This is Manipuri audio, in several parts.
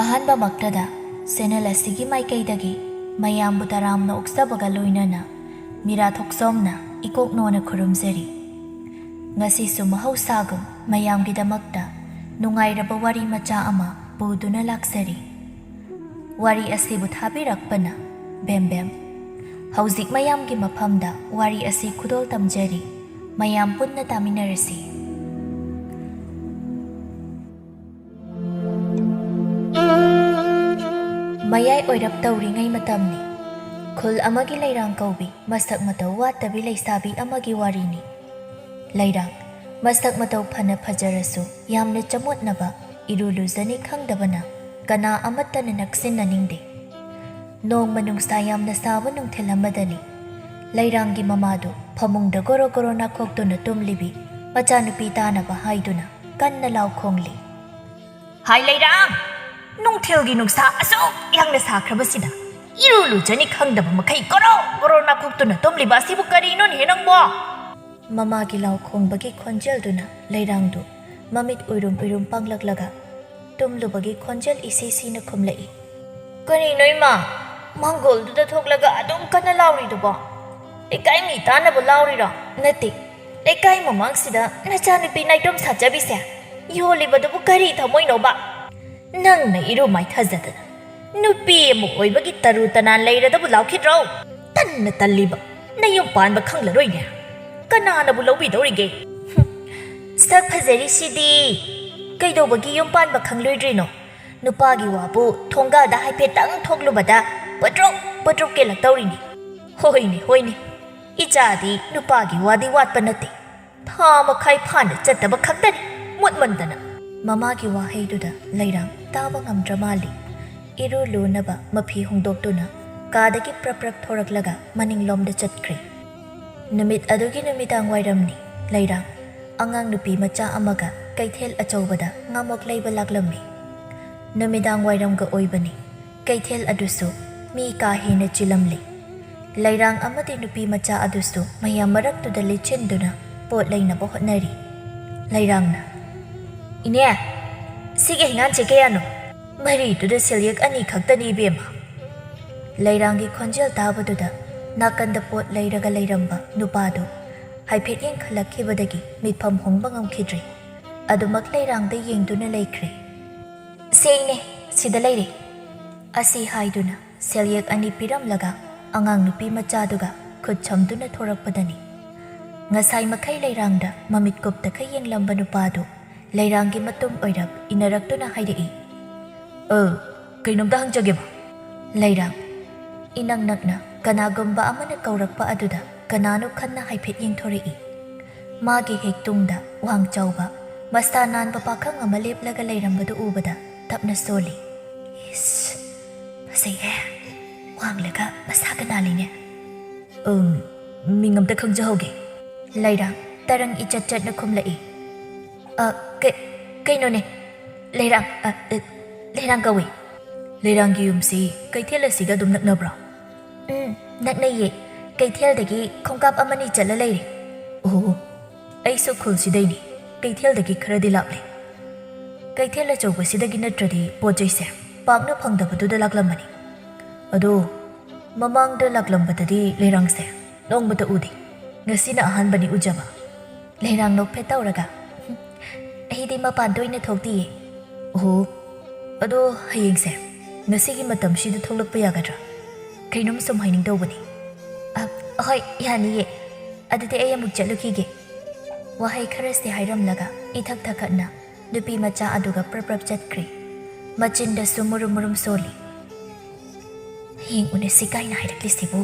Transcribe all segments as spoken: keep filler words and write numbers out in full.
ꯑꯍꯥꯟꯕꯃꯛꯇꯗ ꯆꯦꯅꯦꯜ ꯑꯁꯤꯒꯤ ꯃꯥꯏꯀꯩꯗꯒꯤ ꯃꯌꯥꯝꯕꯨ ꯇꯔꯥꯝꯅ ꯑꯣꯛꯆꯕꯒ ꯂꯣꯏꯅꯅ ꯃꯤꯔꯥ ꯊꯣꯛꯆꯣꯝꯅ ꯏꯀꯣꯛꯅꯣꯅ ꯈꯨꯔꯨꯝꯖꯔꯤ꯫ ꯉꯁꯤꯁꯨ ꯃꯍꯧꯁꯥꯒꯨꯝ ꯃꯌꯥꯝꯒꯤꯗꯃꯛꯇ ꯅꯨꯡꯉꯥꯏꯔꯕ ꯋꯥꯔꯤ ꯃꯆꯥ ꯑꯃ ꯄꯨꯗꯨꯅ ꯂꯥꯛꯆꯔꯤ꯫ ꯋꯥꯔꯤ ꯑꯁꯤꯕꯨ ꯊꯥꯕꯤꯔꯛꯄꯅ ꯕꯦꯝꯕꯦꯝ꯫ ꯍꯧꯖꯤꯛ ꯃꯌꯥꯝꯒꯤ ꯃꯐꯝꯗ ꯋꯥꯔꯤ ꯑꯁꯤ ꯈꯨꯗꯣꯜ ꯇꯝꯖꯔꯤ꯫ ꯃꯌꯥꯝ ꯄꯨꯟꯅ ꯇꯥꯃꯤꯟꯅꯔꯁꯤ꯫ ꯃꯌꯥꯏ ꯑꯣꯏꯔꯞ ꯇꯧꯔꯤꯉꯩ ꯃꯇꯝꯅꯤ꯫ ꯈꯨꯜ ꯑꯃꯒꯤ ꯂꯩꯔꯥꯡ ꯀꯧꯕꯤ ꯃꯁꯛ ꯃꯇꯧ ꯋꯥꯠꯇꯕꯤ ꯂꯩꯁꯥꯕꯤ ꯑꯃꯒꯤ ꯋꯥꯔꯤꯅꯤ꯫ ꯂꯩꯔꯥꯡ ꯃꯁꯛ ꯃꯇꯧ ꯐꯅ ꯐꯖꯔꯁꯨ ꯌꯥꯝꯅ ꯆꯃꯣꯠꯅꯕ, ꯏꯔꯨ ꯂꯨꯖꯅꯤ ꯈꯪꯗꯕꯅ ꯀꯅꯥ ꯑꯃꯠꯇꯅ ꯅꯛꯁꯤꯟꯅꯅꯤꯡꯗꯦ꯫ ꯅꯣꯡꯃ ꯅꯨꯡꯁꯥ ꯌꯥꯝꯅ ꯁꯥꯕ ꯅꯨꯡꯊꯤꯜ ꯑꯃꯗꯅꯤ꯫ ꯂꯩꯔꯥꯡꯒꯤ ꯃꯃꯥꯗꯨ ꯐꯃꯨꯡꯗ ꯒꯣꯔꯣ ꯒꯣꯔꯣ ꯅꯥꯈꯣꯛꯇꯨꯅ ꯇꯨꯝꯂꯤꯕꯤ ꯃꯆꯥꯅꯨꯄꯤ ꯇꯥꯅꯕ ꯍꯥꯏꯗꯨꯅ ꯀꯟꯅ ꯂꯥꯎ ꯈꯣꯡꯂꯤ꯫ "ꯍꯥꯏ ꯂꯩꯔꯥꯡ, ꯅꯨꯡꯊꯤꯜꯒꯤ ꯅꯨꯡꯁꯥ ꯑꯁꯨꯛ ꯌꯥꯝꯅ ꯁꯥꯈ꯭ꯔꯕꯁꯤꯗ ꯏꯔꯨ ꯂꯨꯖꯅꯤ ꯈꯪꯗꯕ ꯃꯈꯩ ꯒꯣꯔꯣ ꯒꯣꯔꯣ ꯅꯥꯈꯣꯛꯇꯨꯅ ꯇꯨꯝꯂꯤꯕ ꯑꯁꯤꯕꯨ ꯀꯔꯤꯅꯣꯅꯦꯍꯦ ꯅꯪꯕꯣ?" ꯃꯃꯥꯒꯤ ꯂꯥꯎ ꯈꯣꯡꯕꯒꯤ ꯈꯣꯟꯖꯦꯜꯗꯨꯅ ꯂꯩꯔꯥꯡꯗꯨ ꯃꯃꯤꯠ ꯎꯏꯔꯨꯝ ꯎꯏꯔꯨꯝ ꯄꯥꯡꯂꯛꯂꯒ ꯇꯨꯝꯂꯨꯕꯒꯤ ꯈꯣꯟꯖꯦꯜ ꯏꯁꯤ ꯁꯤꯅ ꯈꯨꯝꯂꯛꯏ꯫ "ꯀꯔꯤꯅꯣ ꯏꯃꯥ, ꯃꯥꯡꯒꯣꯜꯗꯨꯗ ꯊꯣꯛꯂꯒ ꯑꯗꯨꯝ ꯀꯟꯅ ꯂꯥꯎꯔꯤꯗꯨꯕꯣ? ꯂꯩꯀꯥꯏ ꯃꯤ ꯇꯥꯅꯕ ꯂꯥꯎꯔꯤꯔꯣ?" "ꯅꯠꯇꯦ, ꯂꯩꯀꯥꯏ ꯃꯃꯥꯡꯁꯤꯗ ꯅꯆꯥꯅꯨꯄꯤ ꯅꯥꯏꯇꯣꯝ ꯁꯥꯖꯕꯤꯁꯦ ꯌꯣꯜꯂꯤꯕꯗꯨꯕꯨ ꯀꯔꯤ ꯊꯝꯃꯣꯏꯅꯣꯕ? ꯅꯪꯅ ꯏꯔꯨ ꯃꯥꯏꯊꯖꯗꯅ ꯅꯨꯄꯤ ꯑꯃ ꯑꯣꯏꯕꯒꯤ ꯇꯔꯨ ꯇꯅꯥꯟ ꯂꯩꯔꯗꯕꯨ ꯂꯥꯎꯈꯤꯗ꯭ꯔꯣ? ꯇꯟꯅ ꯇꯜꯂꯤꯕ, ꯅꯌꯨꯝ ꯄꯥꯟꯕ ꯈꯪꯂꯔꯣꯏꯅꯦ꯫ ꯀꯅꯥꯅꯕꯨ ꯂꯧꯕꯤꯗꯧꯔꯤꯒꯦ? ꯍꯨꯝ, ꯁꯛ ꯐꯖꯔꯤꯁꯤꯗꯤ ꯀꯩꯗꯧꯕꯒꯤ ꯌꯨꯝ ꯄꯥꯟꯕ ꯈꯪꯂꯣꯏꯗ꯭ꯔꯤꯅꯣ? ꯅꯨꯄꯥꯒꯤ ꯋꯥꯕꯨ ꯊꯣꯡꯒꯥꯜꯗ ꯍꯥꯏꯐꯦꯠꯇꯪ ꯊꯣꯛꯂꯨꯕꯗ ꯄꯨꯠꯇ꯭ꯔꯨꯛ ꯄꯨꯠꯇ꯭ꯔꯨꯛ ꯀꯦꯜꯂꯛꯇꯧꯔꯤꯅꯤ꯫ ꯍꯣꯏꯅꯦ, ꯍꯣꯏꯅꯦ, ꯏꯆꯥꯗꯤ ꯅꯨꯄꯥꯒꯤ ꯋꯥꯗꯤ ꯋꯥꯠꯄ ꯅꯠꯇꯦ꯫ ꯊꯥ ꯃꯈꯥꯏ ꯐꯥꯅ ꯆꯠꯇꯕ ꯈꯛꯇꯅꯤ, ꯃꯨꯠꯃꯟꯗꯅ꯫" ꯃꯃꯥꯒꯤ ꯋꯥꯍꯩꯗꯨꯗ ꯂꯩꯔꯥꯡ ꯇꯥꯕ ꯉꯝꯗ꯭ꯔ ꯃꯥꯜꯂꯤ꯫ ꯏꯔꯨ ꯂꯨꯅꯕ ꯃꯐꯤ ꯍꯣꯡꯗꯣꯛꯇꯨꯅ ꯀꯥꯗꯒꯤ ꯄ꯭ꯔꯞ ꯄ꯭ꯔꯞ ꯊꯣꯔꯛꯂꯒ ꯃꯅꯤꯡꯂꯣꯝꯗ ꯆꯠꯈ꯭ꯔꯦ꯫ ꯅꯨꯃꯤꯠ ꯑꯗꯨꯒꯤ ꯅꯨꯃꯤꯗꯥꯡ ꯋꯥꯏꯔꯝꯅꯤ꯫ ꯂꯩꯔꯥꯡ ꯑꯉꯥꯡ ꯅꯨꯄꯤ ꯃꯆꯥ ꯑꯃꯒ ꯀꯩꯊꯦꯜ ꯑꯆꯧꯕꯗ ꯉꯥꯃꯣꯛ ꯂꯩꯕ ꯂꯥꯛꯂꯝꯃꯤ꯫ ꯅꯨꯃꯤꯗꯥꯡ ꯋꯥꯏꯔꯝꯒ ꯑꯣꯏꯕꯅꯤ꯫ ꯀꯩꯊꯦꯜ ꯑꯗꯨꯁꯨ ꯃꯤ ꯀꯥ ꯍꯦꯟꯅ ꯆꯤꯜꯂꯝꯂꯤ꯫ ꯂꯩꯔꯥꯡ ꯑꯃꯗꯤ ꯅꯨꯄꯤ ꯃꯆꯥ ꯑꯗꯨꯁꯨ ꯃꯌꯥꯝ ꯃꯔꯛꯇꯨꯗ ꯂꯤꯠꯁꯤꯟꯗꯨꯅ ꯄꯣꯠ ꯂꯩꯅꯕ ꯍꯣꯠꯅꯔꯤ꯫ ꯂꯩꯔꯥꯡꯅ, "ꯏꯅꯦ, ꯁꯤꯒꯤ ꯍꯩꯉꯥꯟꯁꯦ ꯀꯌꯥꯅꯣ?" "ꯃꯔꯤꯗꯨꯗ ꯁꯦꯜꯌꯦꯛ ꯑꯅꯤ ꯈꯛꯇꯅꯤ, ꯏꯕꯦꯝꯃ꯫" ꯂꯩꯔꯥꯡꯒꯤ ꯈꯣꯟꯖꯦꯜ ꯇꯥꯕꯗꯨꯗ ꯅꯥꯀꯟꯗ ꯄꯣꯠ ꯂꯩꯔꯒ ꯂꯩꯔꯝꯕ ꯅꯨꯄꯥꯗꯨ ꯍꯥꯏꯐꯦꯠ ꯌꯦꯡꯈꯠꯂꯛꯈꯤꯕꯗꯒꯤ ꯃꯤꯠꯐꯝ ꯍꯣꯡꯕ ꯉꯝꯈꯤꯗ꯭ꯔꯦ꯫ ꯑꯗꯨꯃꯛ ꯂꯩꯔꯥꯡꯗ ꯌꯦꯡꯗꯨꯅ ꯂꯩꯈ꯭ꯔꯦ꯫ "ꯁꯦꯡꯅꯦ, ꯁꯤꯗ ꯂꯩꯔꯦ꯫" ꯑꯁꯤ ꯍꯥꯏꯗꯨꯅ ꯁꯦꯜꯌꯦꯛ ꯑꯅꯤ ꯄꯤꯔꯝꯂꯒ ꯑꯉꯥꯡ ꯅꯨꯄꯤ ꯃꯆꯥꯗꯨꯒ ꯈꯨꯠ ꯁꯝꯗꯨꯅ ꯊꯣꯔꯛꯄꯗꯅꯤ꯫ ꯉꯁꯥꯏ ꯃꯈꯩ ꯂꯩꯔꯥꯡꯗ ꯃꯃꯤꯠ ꯀꯨꯞꯇꯈꯩ ꯌꯦꯡꯂꯝꯕ ꯅꯨꯄꯥꯗꯨ ꯂꯩꯔꯥꯡꯒꯤ ꯃꯇꯨꯡ ꯑꯣꯏꯔꯞ ꯏꯟꯅꯔꯛꯇꯨꯅ ꯍꯥꯏꯔꯛꯏ, "ꯑ, ꯀꯩꯅꯣꯝꯇ ꯍꯪꯖꯒꯦꯕ꯫" ꯂꯩꯔꯥꯡ ꯏꯅꯛ ꯅꯛꯅ ꯀꯅꯥꯒꯨꯝꯕ ꯑꯃꯅ ꯀꯧꯔꯛꯄ ꯑꯗꯨꯗ ꯀꯅꯥꯅꯣ ꯈꯟꯅ ꯍꯥꯏꯐꯦꯠ ꯌꯦꯡꯊꯣꯔꯛꯏ꯫ ꯃꯥꯒꯤ ꯍꯦꯛ ꯇꯨꯡꯗ ꯋꯥꯡ ꯆꯥꯎꯕ, ꯃꯁꯥ ꯅꯥꯟꯕ ꯄꯥꯈꯪ ꯑꯃ ꯂꯦꯞꯂꯒ ꯂꯩꯔꯝꯕꯗꯨ ꯎꯕꯗ ꯇꯞꯅ ꯁꯣꯜꯂꯤ꯫ "ꯏꯁ, ꯐꯖꯩꯍꯦ꯫ ꯋꯥꯡꯂꯒ ꯃꯁꯥꯒ ꯅꯥꯜꯂꯤꯅꯦ꯫" "ꯎꯝ, ꯃꯤꯡ ꯑꯝꯇ ꯈꯪꯖꯍꯧꯒꯦ꯫" ꯂꯩꯔꯥꯡ ꯇꯔꯪ ꯏꯆꯠ ꯆꯠꯅ ꯈꯨꯝꯂꯛꯏ꯫ "ꯑ, ꯀꯩ-, ꯀꯩꯅꯣꯅꯦ, ꯂꯩꯔꯥꯡ, ꯑ, ꯑ, ꯂꯩꯔꯥꯡ ꯀꯧꯏ꯫" "ꯂꯩꯔꯥꯡꯒꯤ ꯌꯨꯝꯁꯤ ꯀꯩꯊꯦꯜ ꯑꯁꯤꯒ ꯑꯗꯨꯝ ꯅꯛꯅꯕ꯭ꯔꯣ?" "ꯎꯝ, ꯅꯛꯅꯩꯌꯦ꯫ ꯀꯩꯊꯦꯜꯗꯒꯤ ꯈꯣꯡꯀꯥꯞ ꯑꯃꯅꯤ ꯆꯠꯂ ꯂꯩꯔꯦ꯫" "ꯑꯣ, ꯑꯩꯁꯨ ꯈꯨꯜꯁꯤꯗꯩꯅꯤ꯫ ꯀꯩꯊꯦꯜꯗꯒꯤ ꯈꯔꯗꯤ ꯂꯥꯞꯂꯦ꯫ ꯀꯩꯊꯦꯜ ꯑꯆꯧꯕꯁꯤꯗꯒꯤ ꯅꯠꯇ꯭ꯔꯗꯤ ꯄꯣꯠ ꯆꯩꯁꯦ ꯄꯥꯛꯅ ꯐꯪꯗꯕꯗꯨꯗ ꯂꯥꯛꯂꯝꯕꯅꯤ꯫ ꯑꯗꯣ ꯃꯃꯥꯡꯗ ꯂꯥꯛꯂꯝꯕꯗꯗꯤ ꯂꯩꯔꯥꯡꯁꯦ ꯅꯣꯡꯃꯇ ꯎꯗꯦ꯫ ꯉꯁꯤꯅ ꯑꯍꯥꯟꯕꯅꯤ ꯎꯖꯕ꯫" ꯂꯩꯔꯥꯡ ꯅꯣꯛꯐꯦꯠ ꯇꯧꯔꯒ, "ꯑꯩꯗꯤ ꯃꯄꯥꯟꯗ ꯑꯣꯏꯅ ꯊꯣꯛꯇꯤꯌꯦ꯫" "ꯑꯣꯍꯣ, ꯑꯗꯣ ꯍꯌꯦꯡꯁꯦ ꯉꯁꯤꯒꯤ ꯃꯇꯝꯁꯤꯗ ꯊꯣꯛꯂꯛꯄ ꯌꯥꯒꯗ꯭ꯔꯥ? ꯀꯩꯅꯣꯝ ꯁꯨꯝ ꯍꯥꯏꯅꯤꯡꯗꯧꯕꯅꯤ꯫" "ꯑ, ꯍꯣꯏ, ꯌꯥꯅꯤꯌꯦ꯫ ꯑꯗꯨꯗꯤ ꯑꯩ ꯑꯃꯨꯛ ꯆꯠꯂꯨꯈꯤꯒꯦ꯫" ꯋꯥꯍꯩ ꯈꯔꯁꯤ ꯍꯥꯏꯔꯝꯂꯒ ꯏꯊꯛ ꯊꯛꯀꯠꯅ ꯅꯨꯄꯤ ꯃꯆꯥ ꯑꯗꯨꯒ ꯄ꯭ꯔꯞ ꯄ꯭ꯔꯞ ꯆꯠꯈ꯭ꯔꯦ꯫ ꯃꯆꯤꯟꯗꯁꯨ ꯃꯨꯔꯨꯝ ꯃꯨꯔꯨꯝ ꯁꯣꯜꯂꯤ꯫ "ꯍꯌꯦꯡ ꯎꯅꯁꯤ ꯀꯥꯏꯅ ꯍꯥꯏꯔꯛꯂꯤꯁꯤꯕꯨ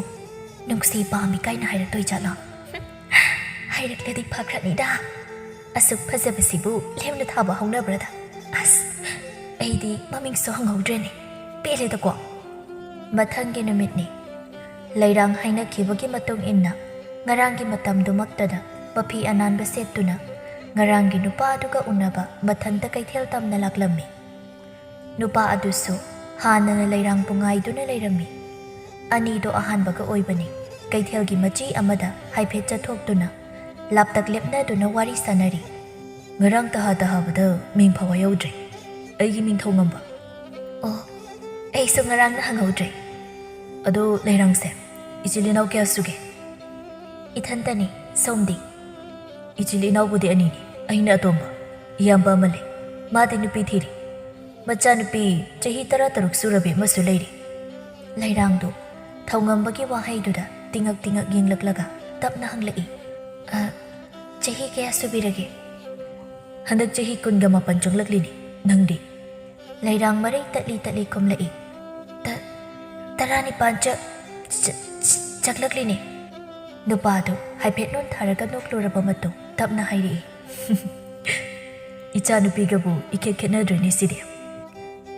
ꯅꯨꯡꯁꯤ ꯄꯥꯝꯃꯤ ꯀꯥꯏꯅ ꯍꯥꯏꯔꯛꯇꯣꯏ ꯖꯥꯠꯂꯣ? ꯍꯥꯏꯔꯛꯂꯗꯤ ꯐꯈ꯭ꯔꯅꯤꯗ꯫ ꯑꯁꯨꯛ ꯐꯖꯕꯁꯤꯕꯨ ꯂꯦꯝꯅ ꯊꯥꯕ ꯍꯧꯅꯕ꯭ꯔꯗ? ꯑꯁ, ꯑꯩꯗꯤ ꯃꯃꯤꯡꯁꯨ ꯍꯪꯍꯧꯗ꯭ꯔꯦꯅꯦ꯫ ꯄꯦꯜꯂꯦꯗꯀꯣ꯫" ꯃꯊꯪꯒꯤ ꯅꯨꯃꯤꯠꯅꯤ꯫ ꯂꯩꯔꯥꯡ ꯍꯥꯏꯅꯈꯤꯕꯒꯤ ꯃꯇꯨꯡ ꯏꯟꯅ ꯉꯔꯥꯡꯒꯤ ꯃꯇꯝꯗꯨꯃꯛꯇꯗ ꯃꯐꯤ ꯑꯅꯥꯟꯕ ꯁꯦꯠꯇꯨꯅ ꯉꯔꯥꯡꯒꯤ ꯅꯨꯄꯥ ꯑꯗꯨꯒ ꯎꯅꯕ ꯃꯊꯟꯇ ꯀꯩꯊꯦꯜ ꯇꯝꯅ ꯂꯥꯛꯂꯝꯃꯤ꯫ ꯅꯨꯄꯥ ꯑꯗꯨꯁꯨ ꯍꯥꯟꯅꯅ ꯂꯩꯔꯥꯡꯕꯨ ꯉꯥꯏꯗꯨꯅ ꯂꯩꯔꯝꯃꯤ꯫ ꯑꯅꯤꯗꯣ ꯑꯍꯥꯟꯕꯒ ꯑꯣꯏꯕꯅꯤ꯫ ꯀꯩꯊꯦꯜꯒꯤ ꯃꯆꯤ ꯑꯃꯗ ꯍꯥꯏꯐꯦꯠ ꯆꯠꯊꯣꯛꯇꯨꯅ ꯂꯥꯞꯇꯛ ꯂꯦꯞꯅꯗꯨꯅ ꯋꯥꯔꯤ ꯁꯥꯅꯔꯤ꯫ "ꯉꯔꯥꯡ ꯇꯍꯥ ꯇꯍꯥꯕꯗ ꯃꯤꯡ ꯐꯥꯎꯕ ꯌꯧꯗ꯭ꯔꯦ꯫ ꯑꯩꯒꯤ ꯃꯤꯡꯊꯧꯉꯝꯕ, ꯑꯣ, ꯑꯩꯁꯨ ꯉꯔꯥꯡꯅ ꯍꯪꯍꯧꯗ꯭ꯔꯦ꯫ ꯑꯗꯣ ꯂꯩꯔꯥꯡꯁꯦ, ꯏꯆꯤꯜ ꯏꯅꯥꯎ ꯀꯌꯥ ꯁꯨꯒꯦ? ꯏꯊꯟꯇꯅꯤ꯫ ꯁꯣꯝꯗꯤ? ꯏꯆꯤꯜ ꯏꯅꯥꯎꯕꯨꯗꯤ ꯑꯅꯤꯅꯤ, ꯑꯩꯅ ꯑꯇꯣꯝꯕ꯫ ꯏꯌꯥꯝꯕ ꯑꯃ ꯂꯩ, ꯃꯥꯗꯤ ꯅꯨꯄꯤ ꯊꯤꯔꯦ꯫ ꯃꯆꯥꯅꯨꯄꯤ ꯆꯍꯤ ꯇꯔꯥꯇꯔꯨꯛ ꯁꯨꯔꯕꯤ ꯑꯃꯁꯨ ꯂꯩꯔꯦ꯫ ꯂꯩꯔꯥꯡꯗꯨ ꯊꯧꯉꯝꯕꯒꯤ ꯋꯥꯍꯩꯗꯨꯗ ꯇꯤꯉꯛ ꯇꯤꯉꯛ ꯌꯦꯡꯂꯛꯂꯒ ꯇꯞꯅ ꯍꯪꯂꯛꯏ, "ꯑ, ꯆꯍꯤ ꯀꯌꯥ ꯁꯨꯕꯤꯔꯒꯦ?" "ꯍꯟꯗꯛ ꯆꯍꯤ ꯀꯨꯟꯒ ꯃꯥꯄꯟ ꯆꯪꯂꯛꯂꯤꯅꯤ꯫ ꯅꯪꯗꯤ?" ꯂꯩꯔꯥꯡ ꯃꯔꯩ ꯇꯠꯂꯤ ꯇꯠꯂꯤ ꯈꯨꯝꯂꯛꯏ, "ꯇ-, ꯇꯔꯥꯅꯤꯄꯥꯟ ꯆ-, ꯆ-, ꯆ-, ꯆꯪꯂꯛꯂꯤꯅꯤ꯫" ꯅꯨꯄꯥꯗꯨ ꯍꯥꯏꯐꯦꯠ ꯅꯣꯟꯊꯔꯒ ꯅꯣꯛꯂꯨꯔꯕ ꯃꯇꯨꯡ ꯇꯞꯅ ꯍꯥꯏꯔꯛꯏ, "ꯏꯆꯥꯅꯨꯄꯤꯒꯕꯨ ꯏꯈꯦꯠ ꯈꯦꯠꯅꯗ꯭ꯔꯦꯅꯦ ꯁꯤꯗꯤ꯫"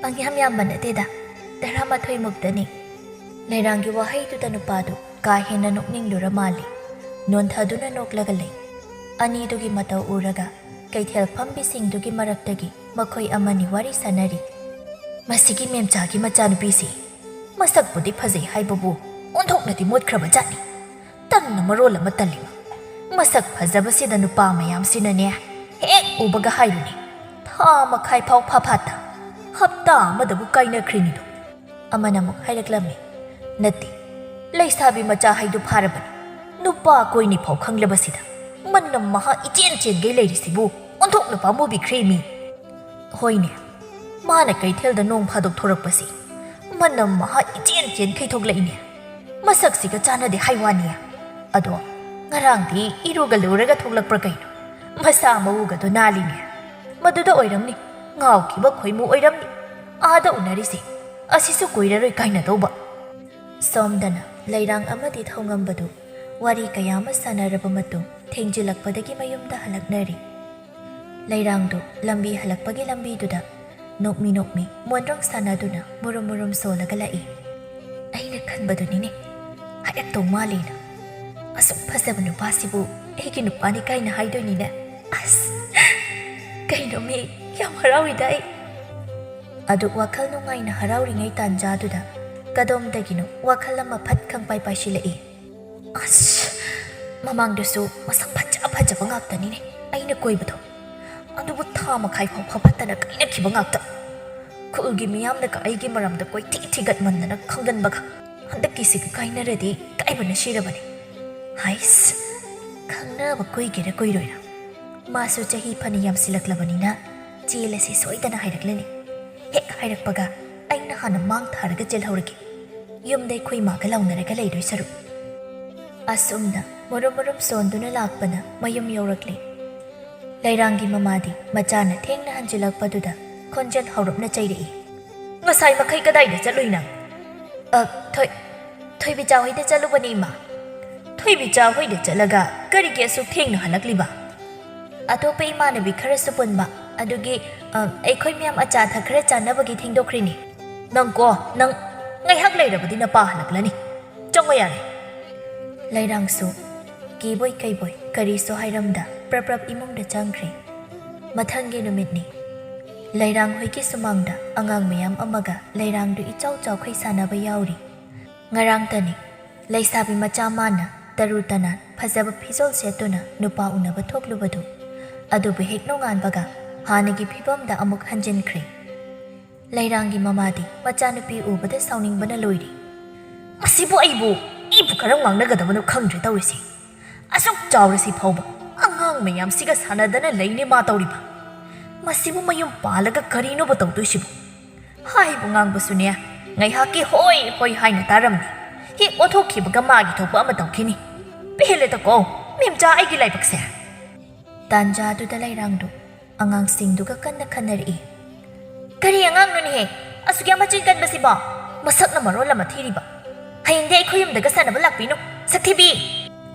"ꯄꯪꯌꯥꯝ ꯌꯥꯝꯕ ꯅꯠꯇꯦꯗ, ꯇꯔꯥꯃꯥꯊꯣꯏ ꯃꯨꯛꯇꯅꯤ꯫" ꯂꯩꯔꯥꯡꯒꯤ ꯋꯥꯍꯩꯗꯨꯗ ꯅꯨꯄꯥꯗꯨ ꯀꯥ ꯍꯦꯟꯅ ꯅꯣꯛꯅꯤꯡꯂꯨꯔ ꯃꯥꯜꯂꯤ꯫ ꯅꯣꯟꯊꯗꯨꯅ ꯅꯣꯛꯂꯒ ꯂꯩ꯫ ꯑꯅꯤꯗꯨꯒꯤ ꯃꯇꯧ ꯎꯔꯒ ꯀꯩꯊꯦꯜ ꯐꯝꯕꯤꯁꯤꯡꯗꯨꯒꯤ ꯃꯔꯛꯇꯒꯤ ꯃꯈꯣꯏ ꯑꯃꯅꯤ ꯋꯥꯔꯤ ꯁꯥꯅꯔꯤ꯫ "ꯃꯁꯤꯒꯤ ꯃꯦꯝꯆꯥꯒꯤ ꯃꯆꯥꯅꯨꯄꯤꯁꯤ ꯃꯁꯛꯄꯨꯗꯤ ꯐꯖꯩ ꯍꯥꯏꯕꯕꯨ ꯑꯣꯟꯊꯣꯛꯅꯗꯤ ꯃꯣꯠꯈ꯭ꯔꯕ ꯖꯥꯠꯅꯤ꯫ ꯇꯟꯅ ꯃꯔꯣꯜ ꯑꯃ ꯇꯜꯂꯤꯕ꯫ ꯃꯁꯛ ꯐꯖꯕꯁꯤꯗ ꯅꯨꯄꯥ ꯃꯌꯥꯝꯁꯤꯅꯅꯦ ꯍꯦꯛ ꯎꯕꯒ ꯍꯥꯏꯔꯨꯅꯤ, ꯊꯥ ꯃꯈꯥꯏ ꯐꯥꯎ ꯐꯥꯐꯥꯠꯇ ꯍꯞꯇꯥ ꯑꯃꯗꯕꯨ ꯀꯥꯏꯅꯈ꯭ꯔꯤꯅꯤꯗꯣ꯫" ꯑꯃꯅ ꯑꯃꯨꯛ ꯍꯥꯏꯔꯛꯂꯝꯃꯤ, "ꯅꯠꯇꯦ, ꯂꯩꯁꯥꯕꯤ ꯃꯆꯥ ꯍꯥꯏꯗꯨ ꯐꯥꯔꯕꯅꯤ꯫ ꯅꯨꯄꯥ ꯀꯣꯏꯅꯤ ꯐꯥꯎ ꯈꯪꯂꯕꯁꯤꯗ ꯃꯅꯝ ꯃꯍꯥ ꯏꯆꯦꯟ ꯆꯦꯟꯒꯩ ꯂꯩꯔꯤꯁꯤꯕꯨ ꯑꯣꯟꯊꯣꯛꯅ ꯄꯥꯝꯃꯨꯕꯤꯈ꯭ꯔꯦ ꯃꯤ꯫" "ꯍꯣꯏꯅꯦ, ꯃꯥꯅ ꯀꯩꯊꯦꯜꯗ ꯅꯣꯡ ꯐꯥꯗꯣꯛ ꯊꯣꯔꯛꯄꯁꯤ ꯃꯅꯝ ꯃꯍꯥ ꯏꯆꯦꯟ ꯆꯦꯟꯈꯩ ꯊꯣꯛꯂꯛꯏꯅꯦ꯫ ꯃꯁꯛꯁꯤꯒ ꯆꯥꯟꯅꯗꯦ ꯍꯥꯏ ꯋꯥꯅꯤ꯫ ꯑꯗꯣ ꯉꯔꯥꯡꯗꯤ ꯏꯔꯨꯒ ꯂꯨꯔꯒ ꯊꯣꯛꯂꯛꯄ꯭ꯔꯥ ꯀꯩꯅꯣ? ꯃꯁꯥ ꯃꯎꯒꯗꯣ ꯅꯥꯜꯂꯤꯅꯦ꯫ ꯃꯗꯨꯗ ꯑꯣꯏꯔꯝꯅꯤ, ꯉꯥꯎꯈꯤꯕ ꯈꯣꯏꯃꯨ ꯑꯣꯏꯔꯝꯅꯤ꯫ ꯑꯥꯗ ꯎꯅꯔꯤꯁꯦ, ꯑꯁꯤꯁꯨ ꯀꯨꯏꯔꯔꯣꯏ ꯀꯥꯏꯅꯗꯧꯕ꯫" ꯁꯣꯝꯗꯅ ꯂꯩꯔꯥꯡ ꯑꯃꯗꯤ ꯊꯧꯉꯝꯕꯗꯨ ꯋꯥꯔꯤ ꯀꯌꯥ ꯑꯃ ꯁꯥꯟꯅꯔꯕ ꯃꯇꯨꯡ ꯊꯦꯡꯖꯤꯜꯂꯛꯄꯗꯒꯤ ꯃꯌꯨꯝꯗ ꯍꯜꯂꯛꯅꯔꯤ꯫ ꯂꯩꯔꯥꯡꯗꯨ ꯂꯝꯕꯤ ꯍꯜꯂꯛꯄꯒꯤ ꯂꯝꯕꯤꯗꯨꯗ ꯅꯣꯛꯃꯤ ꯅꯣꯛꯃꯤ ꯃꯣꯟꯗ꯭ꯔꯣꯡ ꯁꯥꯟꯅꯗꯨꯅ ꯃꯨꯔꯨꯝ ꯃꯨꯔꯨꯝ ꯁꯣꯜꯂꯒ ꯂꯥꯛꯏ꯫ "ꯑꯩꯅ ꯈꯟꯕꯗꯨꯅꯤꯅꯦ, ꯍꯥꯏꯔꯛꯇꯧ ꯃꯥꯜꯂꯦꯅ꯫ ꯑꯁꯨꯛ ꯐꯖꯕ ꯅꯨꯄꯥꯁꯤꯕꯨ ꯑꯩꯒꯤ ꯅꯨꯄꯥꯅꯤ ꯀꯥꯏꯅ ꯍꯥꯏꯗꯣꯏꯅꯤꯅꯦ꯫ ꯑꯁ, ꯀꯩꯅꯣꯃꯤ, ꯌꯥꯝ ꯍꯔꯥꯎꯏꯗ ꯑꯩ꯫" ꯑꯗꯨ ꯋꯥꯈꯜ ꯅꯨꯡꯉꯥꯏꯅ ꯍꯔꯥꯎꯔꯤꯉꯩ ꯇꯥꯟꯖꯥꯗꯨꯗ ꯀꯗꯣꯝꯗꯒꯤꯅꯣ ꯋꯥꯈꯜ ꯑꯃ ꯐꯠ ꯈꯪꯄꯥꯏ ꯄꯥꯏꯁꯤꯜꯂꯛꯏ꯫ "ꯑꯁ, ꯃꯃꯥꯡꯗꯁꯨ ꯃꯁꯛ ꯐꯖ ꯐꯖꯕ ꯉꯥꯛꯇꯅꯤꯅꯦ ꯑꯩꯅ ꯀꯣꯏꯕꯗꯣ꯫ ꯑꯗꯨꯕꯨ ꯊꯥ ꯃꯈꯥꯏ ꯐꯥꯎ ꯐꯐꯠꯇꯅ ꯀꯥꯏꯅꯈꯤꯕ ꯉꯥꯛꯇ꯫ ꯈꯨꯜꯒꯤ ꯃꯤꯌꯥꯝꯅꯒ ꯑꯩꯒꯤ ꯃꯔꯝꯗ ꯀꯣꯏꯊꯤ ꯊꯤꯒꯠꯃꯟꯗꯅ ꯈꯪꯒꯟꯕꯒ꯫ ꯍꯟꯗꯛꯀꯤꯁꯤꯒ ꯀꯥꯏꯅꯔꯗꯤ ꯏꯀꯥꯏꯕꯅ ꯁꯤꯔꯕꯅꯤ꯫ ꯍꯥꯏꯁ, ꯈꯪꯅꯕ ꯀꯨꯏꯒꯦꯔꯥ ꯀꯨꯏꯔꯣꯏꯔꯥ, ꯃꯥꯁꯨ ꯆꯍꯤ ꯐꯅ ꯌꯥꯝꯁꯤꯜꯂꯛꯂꯕꯅꯤꯅ ꯆꯦꯜꯂꯁꯤ ꯁꯣꯏꯗꯅ ꯍꯥꯏꯔꯛꯂꯅꯤ꯫ ꯍꯦꯛ ꯍꯥꯏꯔꯛꯄꯒ ꯑꯩꯅ ꯍꯥꯟꯅ ꯃꯥꯡ ꯊꯥꯔꯒ ꯆꯦꯜꯍꯧꯔꯒꯦ꯫ ꯌꯨꯝꯗ ꯑꯩꯈꯣꯏ ꯃꯥꯒ ꯂꯥꯎꯅꯔꯒ ꯂꯩꯗꯣꯏ ꯁꯔꯨꯛ꯫ ꯑꯁꯨꯝꯅ ꯃꯔꯨꯝ ꯃꯔꯨꯝ ꯁꯣꯟꯗꯨꯅ ꯂꯥꯛꯄꯅ ꯃꯌꯨꯝ ꯌꯧꯔꯛꯂꯦ꯫ ꯂꯩꯔꯥꯡꯒꯤ ꯃꯃꯥꯗꯤ ꯃꯆꯥꯅ ꯊꯦꯡꯅ ꯍꯟꯖꯤꯜꯂꯛꯄꯗꯨꯗ ꯈꯣꯟꯖꯦꯜ ꯍꯧꯔꯞꯅ ꯆꯩꯔꯛꯏ꯫ "ꯉꯁꯥꯏ ꯃꯈꯩ ꯀꯗꯥꯏꯗ ꯆꯠꯂꯨꯏ ꯅꯪ?" "ꯑ, ꯊꯣꯏ-, ꯊꯣꯏꯕꯤꯆꯥ ꯍꯣꯏꯗ ꯆꯠꯂꯨꯕꯅꯤ, ꯏꯃꯥ꯫" "ꯊꯣꯏꯕꯤꯆꯥ ꯍꯣꯏꯗ ꯆꯠꯂꯒ ꯀꯔꯤꯒꯤ ꯑꯁꯨꯛ ꯊꯦꯡꯅ ꯍꯜꯂꯛꯂꯤꯕ?" "ꯑꯇꯣꯞꯄ ꯏꯃꯥꯟꯅꯕꯤ ꯈꯔꯁꯨ ꯄꯨꯟꯕ, ꯑꯗꯨꯒꯤ, ꯑ, ꯑꯩꯈꯣꯏ ꯃꯌꯥꯝ ꯑꯆꯥ ꯑꯊꯛ ꯈꯔ ꯆꯥꯅꯕꯒꯤ ꯊꯦꯡꯗꯣꯛꯈ꯭ꯔꯤꯅꯤ꯫" "ꯅꯪ ꯀꯣ, ꯅꯪ ꯉꯥꯏꯍꯥꯛ ꯂꯩꯔꯕꯗꯤ ꯅꯄꯥ ꯍꯜꯂꯛꯂꯅꯤ꯫ ꯆꯪꯉꯣ ꯌꯥꯔꯦ꯫" ꯂꯩꯔꯥꯡꯁꯨ ꯀꯤꯕꯣꯏ ꯀꯩꯕꯣꯏ ꯀꯔꯤꯁꯨ ꯍꯥꯏꯔꯝꯗ ꯄ꯭ꯔꯞ ꯄ꯭ꯔꯞ ꯏꯃꯨꯡꯗ ꯆꯪꯈ꯭ꯔꯦ꯫ ꯃꯊꯪꯒꯤ ꯅꯨꯃꯤꯠꯅꯤ꯫ ꯂꯩꯔꯥꯡ ꯍꯣꯏꯒꯤ ꯁꯨꯃꯥꯡꯗ ꯑꯉꯥꯡ ꯃꯌꯥꯝ ꯑꯃꯒ ꯂꯩꯔꯥꯡꯗꯨ ꯏꯆꯥꯎ ꯆꯥꯎꯈꯩ ꯁꯥꯟꯅꯕ ꯌꯥꯎꯔꯤ꯫ ꯉꯔꯥꯡꯇꯅꯤ ꯂꯩꯁꯥꯕꯤ ꯃꯆꯥ ꯃꯥꯅ ꯇꯔꯨ ꯇꯅꯥꯟ ꯐꯖꯕ ꯐꯤꯖꯣꯜ ꯁꯦꯠꯇꯨꯅ ꯅꯨꯄꯥ ꯎꯅꯕ ꯊꯣꯛꯂꯨꯕꯗꯨ꯫ ꯑꯗꯨꯕꯨ ꯍꯦꯛ ꯅꯣꯡꯉꯥꯟꯕꯒ ꯍꯥꯟꯅꯒꯤ ꯐꯤꯕꯝꯗ ꯑꯃꯨꯛ ꯍꯟꯖꯤꯟꯈ꯭ꯔꯦ꯫ ꯂꯩꯔꯥꯡꯒꯤ ꯃꯃꯥꯗꯤ ꯃꯆꯥꯅꯨꯄꯤ ꯎꯕꯗ ꯁꯥꯎꯅꯤꯡꯕꯅ ꯂꯣꯏꯔꯤ꯫ "ꯃꯁꯤꯕꯨ ꯑꯩꯕꯨ, ꯑꯩꯕꯨ ꯀꯔꯝ ꯉꯥꯡꯅꯒꯗꯕꯅꯣ ꯈꯪꯗ꯭ꯔꯦ ꯇꯧꯔꯤꯁꯤ꯫ ꯑꯁꯨꯛ ꯆꯥꯎꯔꯁꯤ ꯐꯥꯎꯕ ꯑꯉꯥꯡ ꯃꯌꯥꯝꯁꯤꯒ ꯁꯥꯟꯅꯗꯅ ꯂꯩꯅꯦ ꯃꯥ ꯇꯧꯔꯤꯕ꯫ ꯃꯁꯤꯕꯨ ꯃꯌꯨꯝ ꯄꯥꯜꯂꯒ ꯀꯔꯤꯅꯣꯕ ꯇꯧꯗꯣꯏꯁꯤꯕꯨ? ꯍꯥꯏꯕꯨ ꯉꯥꯡꯕꯁꯨꯅꯦ, ꯉꯥꯏꯍꯥꯛꯀꯤ ꯍꯣꯏ ꯍꯣꯏ ꯍꯥꯏꯅ ꯇꯥꯔꯝꯃꯤ꯫ ꯍꯦꯛ ꯑꯣꯟꯊꯣꯛꯈꯤꯕꯒ ꯃꯥꯒꯤ ꯊꯣꯛꯄ ꯑꯃ ꯇꯧꯈꯤꯅꯤ꯫ ꯄꯦꯜꯂꯦꯗꯀꯣ, ꯃꯦꯝꯆꯥ ꯑꯩꯒꯤ ꯂꯥꯏꯕꯛꯁꯦ꯫" ꯇꯥꯟꯖꯥꯗꯨꯗ ꯂꯩꯔꯥꯡꯗꯨ ꯑꯉꯥꯡꯁꯤꯡꯗꯨꯒ ꯀꯟꯅ ꯈꯟꯅꯔꯛꯏ꯫ "ꯀꯔꯤ ꯑꯉꯥꯡꯅꯣꯅꯦꯍꯦ? ꯑꯁꯨꯛ ꯌꯥꯝ ꯃꯆꯤꯟ ꯀꯟꯕꯁꯤꯕꯣ? ꯃꯁꯛꯅ ꯃꯔꯣꯜ ꯑꯃ ꯊꯤꯔꯤꯕ꯫ ꯍꯌꯦꯡꯗꯤ ꯑꯩꯈꯣꯏ ꯌꯨꯝꯗꯒ ꯁꯥꯟꯅꯕ ꯂꯥꯛꯄꯤꯅꯨ, ꯁꯛꯊꯤꯕꯤ!"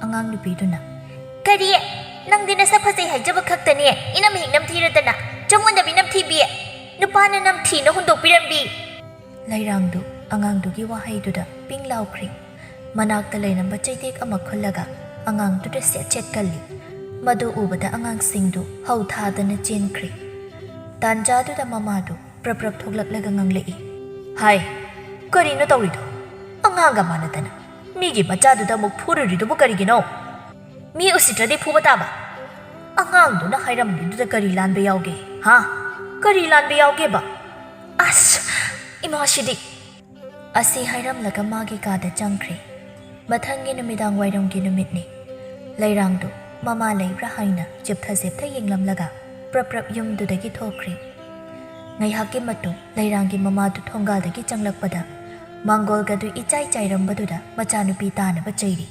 ꯑꯉꯥꯡ ꯅꯨꯄꯤꯗꯨꯅ, "ꯀꯔꯤ? ꯅꯪꯗꯤ ꯅꯁꯛ ꯐꯖꯩ ꯍꯥꯏꯖꯕ ꯈꯛꯇꯅꯦ, ꯏꯅꯝ ꯍꯦꯛ ꯅꯝꯊꯤꯔꯗꯅ, ꯆꯃꯣꯠꯅꯕꯤ ꯅꯝꯊꯤꯕꯤ! ꯅꯨꯄꯥꯅ ꯅꯝꯊꯤꯅ ꯍꯨꯟꯗꯣꯛꯄꯤꯔꯝꯕꯤ!" ꯂꯩꯔꯥꯡꯗꯨ ꯑꯉꯥꯡꯗꯨꯒꯤ ꯋꯥꯍꯩꯗꯨꯗ ꯄꯤꯡ ꯂꯥꯎꯈ꯭ꯔꯦ꯫ ꯃꯅꯥꯛꯇ ꯂꯩꯔꯝꯕ ꯆꯩꯇꯦꯛ ꯑꯃ ꯈꯨꯜꯂꯒ ꯑꯉꯥꯡꯗꯨꯗ ꯁꯦꯠ ꯁꯦꯠ ꯀꯜꯂꯤ꯫ ꯃꯗꯨ ꯎꯕꯗ ꯑꯉꯥꯡꯁꯤꯡꯗꯨ ꯍꯧ ꯊꯥꯗꯅ ꯆꯦꯟꯈ꯭ꯔꯦ꯫ ꯇꯥꯟꯖꯥꯗꯨꯗ ꯃꯃꯥꯗꯨ ꯄ꯭ꯔꯞ ꯄ꯭ꯔꯞ ꯊꯣꯛꯂꯛꯂꯒ ꯉꯥꯡꯂꯛꯏ꯫ "ꯍꯥꯏ, ꯀꯔꯤꯅꯣ ꯇꯧꯔꯤꯗꯣ? ꯑꯉꯥꯡꯒ ꯃꯥꯟꯅꯗꯅ ꯃꯤꯒꯤ ꯃꯆꯥꯗꯨꯗ ꯑꯃꯨꯛ ꯐꯨꯔꯨꯔꯤꯗꯨꯕꯨ ꯀꯔꯤꯒꯤꯅꯣ? ꯃꯤ ꯎꯁꯤꯠꯇ꯭ꯔꯗꯤ ꯐꯨꯕ ꯇꯥꯕ꯫ ꯑꯉꯥꯡꯗꯨꯅ ꯍꯥꯏꯔꯝꯕꯗꯨꯗ ꯀꯔꯤ ꯂꯥꯟꯕ ꯌꯥꯎꯒꯦ, ꯍꯥ? ꯀꯔꯤ ꯂꯥꯟꯕ ꯌꯥꯎꯒꯦꯕ?" ꯑꯁ! ꯏꯃꯥꯁꯤꯗꯤ! ꯑꯁꯤ ꯍꯥꯏꯔꯝꯂꯒ ꯃꯥꯒꯤ ꯀꯥꯗ ꯆꯪꯈ꯭ꯔꯦ꯫ ꯃꯊꯪꯒꯤ ꯅꯨꯃꯤꯗꯥꯡ ꯋꯥꯏꯔꯝꯒꯤ ꯅꯨꯃꯤꯠꯅꯤ꯫ ꯂꯩꯔꯥꯡꯗꯨ ꯃꯃꯥ ꯂꯩꯕ꯭ꯔꯥ ꯍꯥꯏꯅ ꯆꯦꯞꯊ ꯆꯦꯞꯊ ꯌꯦꯡꯂꯝꯂꯒ ꯄ꯭ꯔꯞ ꯄ꯭ꯔꯞ ꯌꯨꯝꯗꯨꯗꯒꯤ ꯊꯣꯛꯈ꯭ꯔꯦ꯫ ꯉꯥꯏꯍꯥꯛꯀꯤ ꯃꯇꯨꯡ ꯂꯩꯔꯥꯡꯒꯤ ꯃꯃꯥꯗꯨ ꯊꯣꯡꯒꯥꯜꯗꯒꯤ ꯆꯪꯂꯛꯄꯗ ꯃꯥꯡꯒꯣꯜꯒꯗꯨ ꯏꯆꯥꯏ ꯆꯥꯏꯔꯝꯕꯗꯨꯗ ꯃꯆꯥꯅꯨꯄꯤ ꯇꯥꯅꯕ ꯆꯩꯔꯤ꯫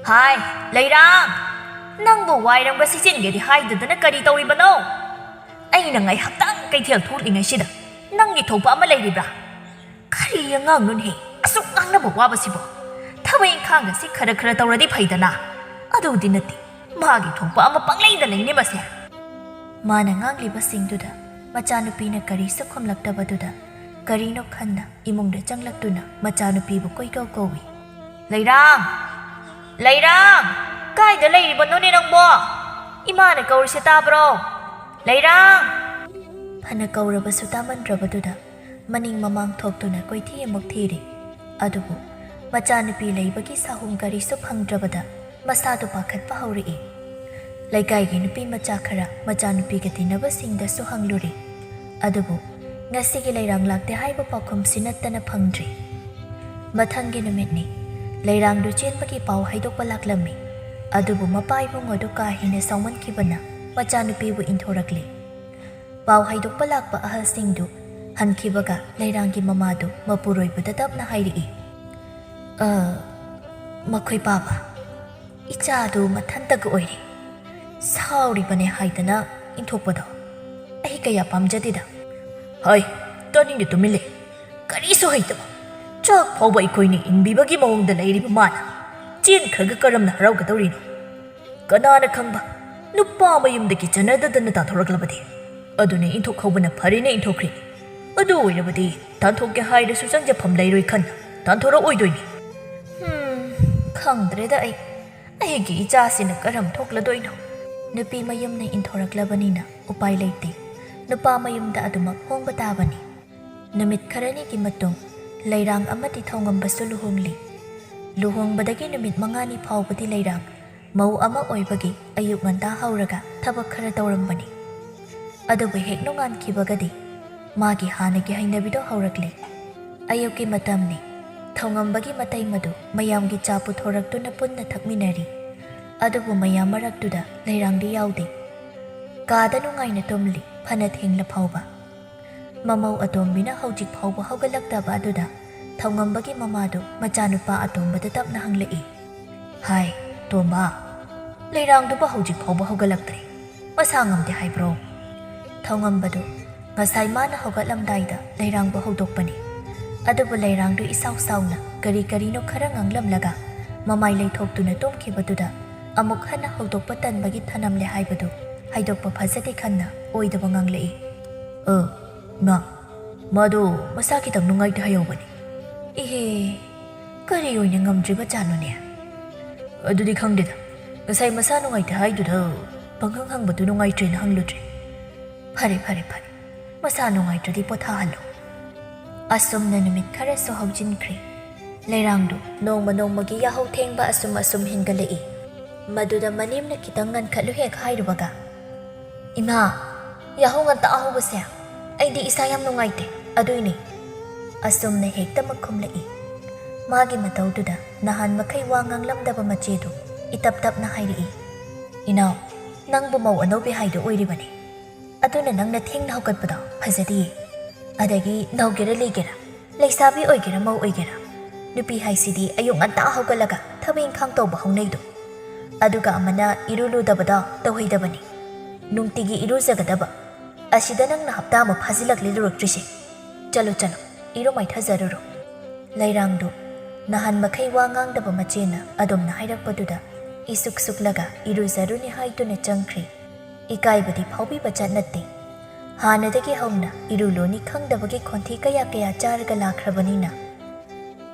"ꯍꯥꯏ, ꯂꯩꯔꯥꯡ! ꯅꯪꯕꯨ ꯋꯥꯏꯔꯝꯒ ꯁꯤꯠꯆꯤꯟꯒꯦꯗꯤ ꯍꯥꯏꯗꯗꯅ ꯀꯔꯤ ꯇꯧꯔꯤꯕꯅꯣ? ꯑꯩꯅ ꯉꯥꯏꯍꯥꯛꯇꯪ ꯀꯩꯊꯦꯜ ꯊꯣꯛꯂꯤꯉꯩꯁꯤꯗ ꯅꯪꯒꯤ ꯊꯣꯛꯄ ꯑꯃ ꯂꯩꯔꯤꯕ꯭ꯔꯥ? ꯀꯔꯤ ꯑꯉꯥꯡꯅꯣꯅꯦꯍꯦ, ꯑꯁꯨꯛ ꯉꯥꯡꯅꯕ ꯋꯥꯕꯁꯤꯕꯣ? ꯊꯕꯛ ꯏꯪꯈꯥꯡ ꯑꯁꯤ ꯈꯔ ꯈꯔ ꯇꯧꯔꯗꯤ ꯐꯩꯗꯅ, ꯑꯗꯨꯗꯤ ꯅꯠꯇꯦ, ꯃꯥꯒꯤ ꯊꯣꯛꯄ ꯑꯃ ꯄꯪꯂꯩꯗ ꯂꯩꯅꯦ ꯃꯁꯦ꯫" ꯃꯥꯅ ꯉꯥꯡꯂꯤꯕꯁꯤꯡꯗꯨꯗ ꯃꯆꯥꯅꯨꯄꯤꯅ ꯀꯔꯤꯁꯨ ꯈꯨꯝꯂꯛꯇꯕꯗꯨꯗ ꯀꯔꯤꯅꯣ ꯈꯟꯅ ꯏꯃꯨꯡꯗ ꯆꯪꯂꯛꯇꯨꯅ ꯃꯆꯥꯅꯨꯄꯤꯕꯨ ꯀꯣꯏꯀꯧ ꯀꯧꯏ꯫ "ꯂꯩꯔꯥꯡ! ꯂꯩꯔꯥꯡ! ꯀꯥꯏꯗ ꯂꯩꯔꯤꯕꯅꯣꯅꯦ ꯅꯪꯕꯣ? ꯏꯃꯥꯅ ꯀꯧꯔꯤꯁꯦ ꯇꯥꯕ꯭ꯔꯣ? ꯂꯩꯔꯥꯡ!" ꯐꯅ ꯀꯧꯔꯕꯁꯨ ꯇꯥꯃꯟꯗ꯭ꯔꯕꯗꯨꯗ ꯃꯅꯤꯡ ꯃꯃꯥꯡ ꯊꯣꯛꯇꯨꯅ ꯀꯣꯏꯊꯤ ꯑꯃꯨꯛ ꯊꯤꯔꯤ꯫ ꯑꯗꯨꯕꯨ ꯃꯆꯥꯅꯨꯄꯤ ꯂꯩꯕꯒꯤ ꯁꯥꯍꯨꯝ ꯀꯔꯤꯁꯨ ꯐꯪꯗ꯭ꯔꯕꯗ ꯃꯁꯥꯗꯨ ꯄꯥꯈꯠꯄ ꯍꯧꯔꯛꯏ꯫ ꯂꯩꯀꯥꯏꯒꯤ ꯅꯨꯄꯤ ꯃꯆꯥ ꯈꯔ ꯃꯆꯥꯅꯨꯄꯤꯒ ꯇꯤꯟꯅꯕꯁꯤꯡꯗꯁꯨ ꯍꯪꯂꯨꯔꯦ꯫ ꯑꯗꯨꯕꯨ ꯉꯁꯤꯒꯤ ꯂꯩꯔꯥꯡ ꯂꯥꯛꯇꯦ ꯍꯥꯏꯕ ꯄꯥꯎꯈꯨꯝꯁꯤ ꯅꯠꯇꯅ ꯐꯪꯗ꯭ꯔꯤ꯫ ꯃꯊꯪꯒꯤ ꯅꯨꯃꯤꯠꯅꯤ꯫ ꯂꯩꯔꯥꯡꯗꯨ ꯆꯦꯟꯕꯒꯤ ꯄꯥꯎ ꯍꯥꯏꯗꯣꯛꯄ ꯂꯥꯛꯂꯝꯃꯤ꯫ ꯑꯗꯨꯕꯨ ꯃꯄꯥ ꯏꯕꯨꯡ ꯑꯗꯨ ꯀꯥ ꯍꯦꯟꯅ ꯁꯥꯎꯃꯟꯈꯤꯕꯅ ꯃꯆꯥꯅꯨꯄꯤꯕꯨ ꯏꯟꯊꯣꯔꯛꯂꯤ꯫ ꯄꯥꯎ ꯍꯥꯏꯗꯣꯛꯄ ꯂꯥꯛꯄ ꯑꯍꯜꯁꯤꯡꯗꯨ ꯍꯟꯈꯤꯕꯒ ꯂꯩꯔꯥꯡꯒꯤ ꯃꯃꯥꯗꯨ ꯃꯄꯨꯔꯣꯏꯕꯗ ꯇꯞꯅ ꯍꯥꯏꯔꯛꯏ, "ꯑ, ꯃꯈꯣꯏ ꯄꯥꯕ, ꯏꯆꯥꯗꯨ ꯃꯊꯟꯇꯒ ꯑꯣꯏꯔꯦ꯫ ꯁꯥꯎꯔꯤꯕꯅꯦ ꯍꯥꯏꯗꯅ ꯏꯟꯊꯣꯛꯄꯗꯣ ꯑꯩ ꯀꯌꯥ ꯄꯥꯝꯖꯗꯦꯗ꯫" "ꯍꯩ, ꯇꯥꯅꯤꯡꯗꯦ, ꯇꯨꯃꯤꯟ ꯂꯩ꯫ ꯀꯔꯤꯁꯨ ꯍꯩꯇꯕ, ꯆꯥꯛ ꯐꯥꯎꯕ ꯑꯩꯈꯣꯏꯅ ꯏꯟꯕꯤꯕꯒꯤ ꯃꯑꯣꯡꯗ ꯂꯩꯔꯤꯕ ꯃꯥꯅ ꯆꯦꯟꯈ꯭ꯔꯒ ꯀꯔꯝꯅ ꯍꯔꯥꯎꯒꯗꯧꯔꯤꯅꯣ? ꯀꯅꯥꯅ ꯈꯪꯕ, ꯅꯨꯄꯥ ꯃꯌꯨꯝꯗꯒꯤ ꯆꯠꯅꯗꯗꯅ ꯇꯥꯟꯊꯣꯔꯛꯂꯕꯗꯤ? ꯑꯗꯨꯅ ꯏꯟꯊꯣꯛꯍꯧꯕꯅ ꯐꯔꯦꯅ ꯏꯟꯊꯣꯛꯈ꯭ꯔꯤꯅꯤ꯫ ꯑꯗꯨ ꯑꯣꯏꯔꯕꯗꯤ ꯇꯥꯟꯊꯣꯛꯀꯦ ꯍꯥꯏꯔꯁꯨ ꯆꯪꯖꯐꯝ ꯂꯩꯔꯣꯏ ꯈꯟꯅ ꯇꯥꯟꯊꯣꯔꯛꯑꯣꯏꯗꯣꯏꯅꯤ꯫" "ꯍꯝ, ꯈꯪꯗ꯭ꯔꯦꯗ ꯑꯩ꯫ ꯑꯩꯒꯤ ꯏꯆꯥꯁꯤꯅ ꯀꯔꯝ ꯊꯣꯛꯂꯗꯣꯏꯅꯣ?" ꯅꯨꯄꯤ ꯃꯌꯨꯝꯅ ꯏꯟꯊꯣꯔꯛꯂꯕꯅꯤꯅ ꯎꯄꯥꯏ ꯂꯩꯇꯦ꯫ ꯅꯨꯄꯥ ꯃꯌꯨꯝꯗ ꯑꯗꯨꯃꯛ ꯍꯣꯡꯕ ꯇꯥꯕꯅꯤ꯫ ꯅꯨꯃꯤꯠ ꯈꯔꯅꯤꯒꯤ ꯃꯇꯨꯡ ꯂꯩꯔꯥꯡ ꯑꯃꯗꯤ ꯊꯧꯉꯝꯕꯁꯨ ꯂꯨꯍꯣꯡꯂꯤ꯫ ꯂꯨꯍꯣꯡꯕꯗꯒꯤ ꯅꯨꯃꯤꯠ ꯃꯉꯥꯅꯤ ꯐꯥꯎꯕꯗꯤ ꯂꯩꯔꯥꯡ ꯃꯧ ꯑꯃ ꯑꯣꯏꯕꯒꯤ ꯑꯌꯨꯛ ꯉꯟꯇꯥ ꯍꯧꯔꯒ ꯊꯕꯛ ꯈꯔ ꯇꯧꯔꯝꯕꯅꯤ꯫ ꯑꯗꯨꯕꯨ ꯍꯦꯛ ꯅꯣꯡꯉꯥꯟꯈꯤꯕꯒꯗꯤ ꯃꯥꯒꯤ ꯍꯥꯟꯅꯒꯤ ꯍꯩꯅꯕꯤꯗꯣ ꯍꯧꯔꯛꯂꯦ꯫ ꯑꯌꯨꯛꯀꯤ ꯃꯇꯝꯅꯤ꯫ ꯊꯧꯉꯝꯕꯒꯤ ꯃꯇꯩ ꯃꯗꯨ ꯃꯌꯥꯝꯒꯤ ꯆꯥ ꯄꯨꯊꯣꯔꯛꯇꯨꯅ ꯄꯨꯟꯅ ꯊꯛꯃꯤꯟꯅꯔꯤ꯫ ꯑꯗꯨꯕꯨ ꯃꯌꯥꯝ ꯃꯔꯛꯇꯨꯗ ꯂꯩꯔꯥꯡꯗꯤ ꯌꯥꯎꯗꯦ꯫ ꯀꯥꯗ ꯅꯨꯡꯉꯥꯏꯅ ꯇꯨꯝꯂꯤ, ꯐꯅ ꯊꯦꯡꯂ ꯐꯥꯎꯕ꯫ ꯃꯃꯧ ꯑꯇꯣꯝꯕꯤꯅ ꯍꯧꯖꯤꯛ ꯐꯥꯎꯕ ꯍꯧꯒꯠꯂꯛꯇꯕ ꯑꯗꯨꯗ ꯊꯧꯉꯝꯕꯒꯤ ꯃꯃꯥꯗꯨ ꯃꯆꯥꯅꯨꯄꯥ ꯑꯇꯣꯝꯕꯗ ꯇꯞꯅ ꯍꯪꯂꯛꯏ꯫ "ꯍꯥꯏ, ꯇꯣꯝꯕ, ꯂꯩꯔꯥꯡꯗꯨꯕꯨ ꯍꯧꯖꯤꯛ ꯐꯥꯎꯕ ꯍꯧꯒꯠꯂꯛꯇ꯭ꯔꯤ꯫ ꯃꯁꯥ ꯉꯝꯗꯦ ꯍꯥꯏꯕ꯭ꯔꯣ?" ꯊꯧꯉꯝꯕꯗꯨ ꯉꯁꯥꯏ ꯃꯥꯅ ꯍꯧꯒꯠꯂꯝꯗꯥꯏꯗ ꯂꯩꯔꯥꯡꯕꯨ ꯍꯧꯗꯣꯛꯄꯅꯤ꯫ ꯑꯗꯨꯕꯨ ꯂꯩꯔꯥꯡꯗꯨ ꯏꯁꯥꯎ ꯁꯥꯎꯅ ꯀꯔꯤ ꯀꯔꯤꯅꯣ ꯈꯔ ꯉꯥꯡꯂꯝꯂꯒ ꯃꯃꯥꯏ ꯂꯩꯊꯣꯛꯇꯨꯅ ꯇꯨꯝꯈꯤꯕꯗꯨꯗ ꯑꯃꯨꯛ ꯍꯟꯅ ꯍꯧꯗꯣꯛꯄ ꯇꯟꯕꯒꯤ ꯊꯅꯝꯂꯦ ꯍꯥꯏꯕꯗꯨ ꯍꯥꯏꯗꯣꯛꯄ ꯐꯖꯗꯦ ꯈꯟꯅ ꯑꯣꯏꯗꯕ ꯉꯥꯡꯂꯛꯏ꯫ "ꯑ, ꯏꯃꯥ, ꯃꯥꯗꯣ ꯃꯁꯥ ꯈꯤꯇꯪ ꯅꯨꯡꯉꯥꯏꯇꯦ ꯍꯥꯏꯍꯧꯕꯅꯤ꯫" "ꯏꯍꯦ, ꯀꯔꯤ ꯑꯣꯏꯅ ꯉꯝꯗ꯭ꯔꯤꯕ ꯖꯥꯠꯅꯣꯅꯦ?" "ꯑꯗꯨꯗꯤ ꯈꯪꯗꯦꯗ, ꯉꯁꯥꯏ ꯃꯁꯥ ꯅꯨꯡꯉꯥꯏꯇꯦ ꯍꯥꯏꯗꯨꯗ ꯄꯪꯍꯪ ꯍꯪꯕꯗꯨ ꯅꯨꯡꯉꯥꯏꯇ꯭ꯔꯦꯅ ꯍꯪꯂꯨꯗ꯭ꯔꯦ꯫" "ꯐꯔꯦ, ꯐꯔꯦ, ꯐꯔꯦ, ꯃꯁꯥ ꯅꯨꯡꯉꯥꯏꯇ꯭ꯔꯗꯤ ꯄꯣꯊꯥꯍꯜꯂꯣ꯫" ꯑꯁꯨꯝꯅ ꯅꯨꯃꯤꯠ ꯈꯔꯁꯨ ꯍꯧꯖꯤꯟꯈ꯭ꯔꯦ꯫ ꯂꯩꯔꯥꯡꯗꯨ ꯅꯣꯡꯃ ꯅꯣꯡꯃꯒꯤ ꯌꯥꯍꯧ ꯊꯦꯡꯕ ꯑꯁꯨꯝ ꯑꯁꯨꯝ ꯍꯦꯟꯒꯠꯂꯛꯏ꯫ ꯃꯗꯨꯗ ꯃꯅꯦꯝꯅ ꯈꯤꯇꯪ ꯉꯟꯈꯠꯂꯨ ꯍꯦꯛ ꯍꯥꯏꯔꯨꯕꯒ, "ꯏꯃꯥ, ꯌꯥꯍꯧ ꯉꯟꯇꯥ ꯍꯧꯕꯁꯦ ꯑꯩꯗꯤ ꯏꯁꯥ ꯌꯥꯝ ꯅꯨꯡꯉꯥꯏꯇꯦ, ꯑꯗꯨꯏꯅꯦ꯫" ꯑꯁꯨꯝꯅ ꯍꯦꯛꯇꯃꯛ ꯈꯨꯝꯂꯛꯏ꯫ ꯃꯥꯒꯤ ꯃꯇꯧꯗꯨꯗ ꯅꯍꯥꯟ ꯃꯈꯩ ꯋꯥ ꯉꯥꯡꯂꯝꯗꯕ ꯃꯆꯦꯗꯨ ꯏꯇꯞ ꯇꯞꯅ ꯍꯥꯏꯔꯛꯏ꯫ "ꯏꯅꯥꯎ, ꯅꯪꯕꯨ ꯃꯧ ꯑꯅꯧꯕꯤ ꯍꯥꯏꯗꯣ ꯑꯣꯏꯔꯤꯕꯅꯤ꯫ ꯑꯗꯨꯅ ꯅꯪꯅ ꯊꯦꯡꯅ ꯍꯧꯒꯠꯄꯗꯣ ꯐꯖꯗꯤꯌꯦ꯫ ꯑꯗꯒꯤ ꯅꯧꯒꯦꯔꯥ ꯂꯤꯒꯦꯔꯥ, ꯂꯩꯁꯥꯕꯤ ꯑꯣꯏꯒꯦꯔꯥ ꯃꯧ ꯑꯣꯏꯒꯦꯔꯥ, ꯅꯨꯄꯤ ꯍꯥꯏꯁꯤꯗꯤ ꯑꯌꯨꯛ ꯉꯟꯇꯥ ꯍꯧꯒꯠꯂꯒ ꯊꯕꯛ ꯏꯪꯈꯥꯡ ꯇꯧꯕ ꯍꯧꯅꯩꯗꯣ꯫ ꯑꯗꯨꯒ ꯑꯃꯅ ꯏꯔꯨ ꯂꯨꯗꯕꯗꯣ ꯇꯧꯍꯩꯗꯕꯅꯤ꯫ ꯅꯨꯡꯇꯤꯒꯤ ꯏꯔꯨꯖꯒꯗꯕ꯫ ꯑꯁꯤꯗ ꯅꯪꯅ ꯍꯞꯇꯥ ꯑꯃ ꯐꯥꯖꯤꯜꯂꯛꯂꯦ ꯂꯨꯔꯛꯇ꯭ꯔꯤꯁꯦ꯫ ꯆꯠꯂꯣ, ꯆꯠꯂꯣ, ꯏꯔꯨ ꯃꯥꯏꯊꯖꯔꯨꯔꯣ꯫" ꯂꯩꯔꯥꯡꯗꯨ ꯅꯍꯥꯟ ꯃꯈꯩ ꯋꯥ ꯉꯥꯡꯗꯕ ꯃꯆꯦꯅ ꯑꯗꯨꯝꯅ ꯍꯥꯏꯔꯛꯄꯗꯨꯗ ꯏꯁꯨꯛ ꯁꯨꯛꯂꯒ ꯏꯔꯨꯖꯔꯨꯅꯤ ꯍꯥꯏꯗꯨꯅ ꯆꯪꯈ꯭ꯔꯤ꯫ ꯏꯀꯥꯏꯕꯗꯤ ꯐꯥꯎꯕꯤꯕ ꯖꯥꯠ ꯅꯠꯇꯦ꯫ ꯍꯥꯟꯅꯗꯒꯤ ꯍꯧꯅ ꯏꯔꯨ ꯂꯨꯅꯤ ꯈꯪꯗꯕꯒꯤ ꯈꯣꯟꯊꯤ ꯀꯌꯥ ꯀꯌꯥ ꯆꯥꯔꯒ ꯂꯥꯛꯈ꯭ꯔꯕꯅꯤꯅ꯫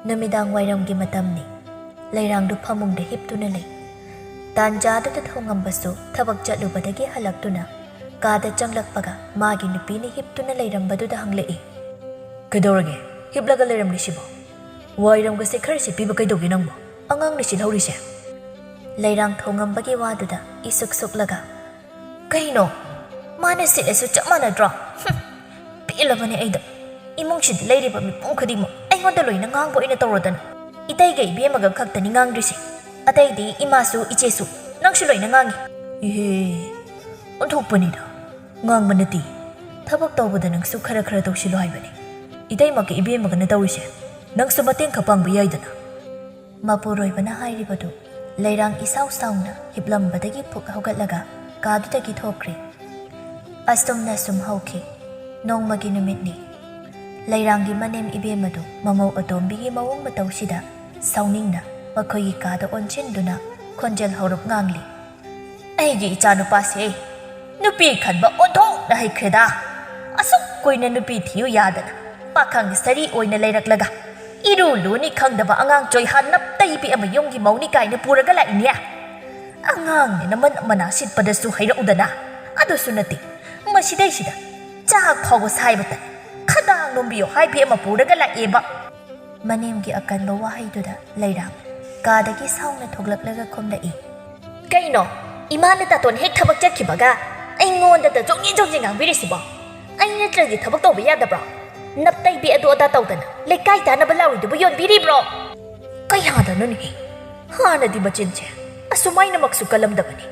ꯅꯨꯃꯤꯗꯥꯡ ꯋꯥꯏꯔꯝꯒꯤ ꯃꯇꯝꯅꯤ꯫ ꯂꯩꯔꯥꯡꯗꯨ ꯐꯃꯨꯡꯗ ꯍꯤꯞꯇꯨꯅ ꯂꯩ꯫ ꯇꯥꯟꯖꯥꯗꯨꯗ ꯊꯧꯉꯝꯕꯁꯨ ꯊꯕꯛ ꯆꯠꯂꯨꯕꯗꯒꯤ ꯍꯜꯂꯛꯇꯨꯅ ꯀꯥꯗ ꯆꯪꯂꯛꯄꯒ ꯃꯥꯒꯤ ꯅꯨꯄꯤꯅ ꯍꯤꯞꯇꯨꯅ ꯂꯩꯔꯝꯕꯗꯨꯗ ꯍꯪꯂꯛꯏ꯫ "ꯀꯩꯗꯧꯔꯒꯦ? ꯍꯤꯞꯂꯒ ꯂꯩꯔꯝꯂꯤꯁꯤꯕꯣ? ꯋꯥꯏꯔꯝꯒꯁꯦ ꯈꯔ ꯁꯤꯠꯄꯤꯕ ꯀꯩꯗꯧꯒꯦ ꯅꯪꯕꯣ? ꯑꯉꯥꯡꯅ ꯁꯤꯠꯍꯧꯔꯤꯁꯦ?" ꯂꯩꯔꯥꯡ ꯊꯧꯉꯝꯕꯒꯤ ꯋꯥꯗꯨꯗ ꯏꯁꯨꯛ ꯁꯨꯛꯂꯒ, "ꯀꯩꯅꯣ? ꯃꯥꯅ ꯁꯤꯠꯂꯁꯨ ꯆꯞ ꯃꯥꯟꯅꯗ꯭ꯔꯣ? ꯍꯨꯝ, ꯏꯜꯂꯕꯅꯦ ꯑꯩꯗꯣ꯫ ꯏꯃꯨꯡꯁꯤꯗ ꯂꯩꯔꯤꯕ ꯃꯤꯄꯨꯝ ꯈꯨꯗꯤꯡꯃꯛ ꯑꯩꯉꯣꯟꯗ ꯂꯣꯏꯅ ꯉꯥꯡꯕ ꯑꯣꯏꯅ ꯇꯧꯔꯗꯅ꯫ ꯏꯇꯩꯒ ꯏꯕꯦꯝꯃꯒ ꯈꯛꯇꯅꯤ ꯉꯥꯡꯗ꯭ꯔꯤꯁꯦ꯫ ꯑꯇꯩꯗꯤ ꯏꯃꯥꯁꯨ, ꯏꯆꯦꯁꯨ, ꯅꯪꯁꯨ ꯂꯣꯏꯅ ꯉꯥꯡꯉꯤ꯫ ꯏꯍꯦ, ꯑꯣꯟꯊꯣꯛꯄꯅꯤꯗ꯫ ꯉꯥꯡꯕ ꯅꯠꯇꯦ꯫ ꯊꯕꯛ ꯇꯧꯕꯗ ꯅꯪꯁꯨ ꯈꯔ ꯈꯔ ꯇꯧꯁꯤꯜꯂꯣ ꯍꯥꯏꯕꯅꯤ꯫ ꯏꯇꯩꯃꯛꯀ ꯏꯕꯦꯝꯃꯒꯅ ꯇꯧꯔꯤꯁꯦ꯫ ꯅꯪꯁꯨ ꯃꯇꯦꯡ ꯈꯔ ꯄꯥꯡꯕ ꯌꯥꯏꯗꯅ꯫ ꯃꯄꯨꯔꯣꯏꯕꯅ ꯍꯥꯏꯔꯤꯕꯗꯨ ꯂꯩꯔꯥꯡ ꯏꯁꯥꯎ ꯁꯥꯎꯅ ꯍꯤꯞꯂꯝꯕꯗꯒꯤ ꯐꯨꯛ ꯍꯧꯒꯠꯂꯒ ꯀꯥꯗꯨꯗꯒꯤ ꯊꯣꯛꯈ꯭ꯔꯦ꯫ ꯑꯁꯨꯝꯅ ꯁꯨꯝ ꯍꯧꯈꯤ꯫ ꯅꯣꯡꯃꯒꯤ ꯅꯨꯃꯤꯠꯅꯤ꯫ ꯂꯩꯔꯥꯡꯒꯤ ꯃꯅꯦꯝ ꯏꯕꯦꯝꯃꯗꯨ ꯃꯃꯧ ꯑꯇꯣꯝꯕꯤꯒꯤ ꯃꯑꯣꯡ ꯃꯇꯧꯁꯤꯗ ꯁꯥꯎꯅꯤꯡꯅ ꯃꯈꯣꯏꯒꯤ ꯀꯥꯗ ꯑꯣꯟꯁꯤꯟꯗꯨꯅ ꯈꯣꯟꯖꯦꯜ ꯍꯧꯔꯞ ꯉꯥꯡꯂꯤ꯫ "ꯑꯩꯒꯤ ꯏꯆꯥꯅꯨꯄꯥꯁꯦ ꯅꯨꯄꯤ ꯈꯟꯕ ꯑꯣꯟꯊꯣꯛꯅ ꯍꯩꯈ꯭ꯔꯦꯗ꯫ ꯑꯁꯨꯛ ꯀꯨꯏꯅ ꯅꯨꯄꯤ ꯊꯤꯌꯨ ꯌꯥꯗꯅ ꯄꯥꯈꯪ ꯁꯔꯤ ꯑꯣꯏꯅ ꯂꯩꯔꯛꯂꯒ ꯏꯔꯨ ꯂꯨꯅꯤ ꯈꯪꯗꯕ ꯑꯉꯥꯡ ꯆꯣꯏꯍꯥ ꯅꯞꯇꯩꯕꯤ ꯑꯃ ꯌꯨꯝꯒꯤ ꯃꯧꯅꯤ ꯀꯥꯏꯅ ꯄꯨꯔꯒ ꯂꯥꯛꯏꯅꯦ꯫ ꯑꯉꯥꯡꯅꯦꯅ ꯃꯅꯞ ꯃꯅꯥ ꯁꯤꯠꯄꯗꯁꯨ ꯍꯩꯔꯛꯎꯗꯅ꯫ ꯑꯗꯨꯁꯨ ꯅꯠꯇꯦ, ꯃꯁꯤꯗꯩꯁꯤꯗ ꯆꯥꯛ ꯐꯥꯎꯕ ꯁꯥꯏꯕ ꯇꯥꯏ꯫ ꯈꯗꯥꯡ ꯅꯣꯝꯕꯤꯌꯣ ꯍꯥꯏꯕꯤ ꯑꯃ ꯄꯨꯔꯒ ꯂꯥꯛꯑꯦꯕ꯫" ꯃꯅꯦꯝꯒꯤ ꯑꯀꯟꯕ ꯋꯥꯍꯩꯗꯨꯗ ꯂꯩꯔꯥꯡ ꯀꯥꯗꯒꯤ ꯁꯥꯎꯅ ꯊꯣꯛꯂꯛꯂꯒ ꯈꯨꯝꯂꯛꯏ꯫ "ꯀꯩꯅꯣ? ꯏꯃꯥꯅ ꯗꯥꯇꯣꯟ ꯍꯦꯛ ꯊꯕꯛ ꯆꯠꯈꯤꯕꯒ ꯑꯩꯉꯣꯟꯗꯗ ꯖꯣꯡꯌꯦ ꯖꯣꯡꯌꯦ ꯉꯥꯡꯕꯤꯔꯤꯁꯤꯕꯣ? ꯑꯩ ꯅꯠꯇ꯭ꯔꯗꯤ ꯊꯕꯛ ꯇꯧꯕ ꯌꯥꯗꯕ꯭ꯔꯣ? ꯅꯞꯇꯩꯕꯤ ꯑꯗꯨ ꯑꯗꯥ ꯇꯧꯗꯅ ꯂꯩꯀꯥꯏ ꯇꯥꯅꯕ ꯂꯥꯎꯔꯤꯗꯨꯕꯨ ꯌꯣꯟꯕꯤꯔꯤꯕ꯭ꯔꯣ?" ꯀꯌꯥꯗꯅꯣꯅꯦꯍꯦ? ꯍꯥꯟꯅꯗꯤ ꯃꯆꯤꯟꯁꯦ ꯑꯁꯨꯃꯥꯏꯅꯃꯛꯁꯨ ꯀꯜꯂꯝꯗꯕꯅꯤ꯫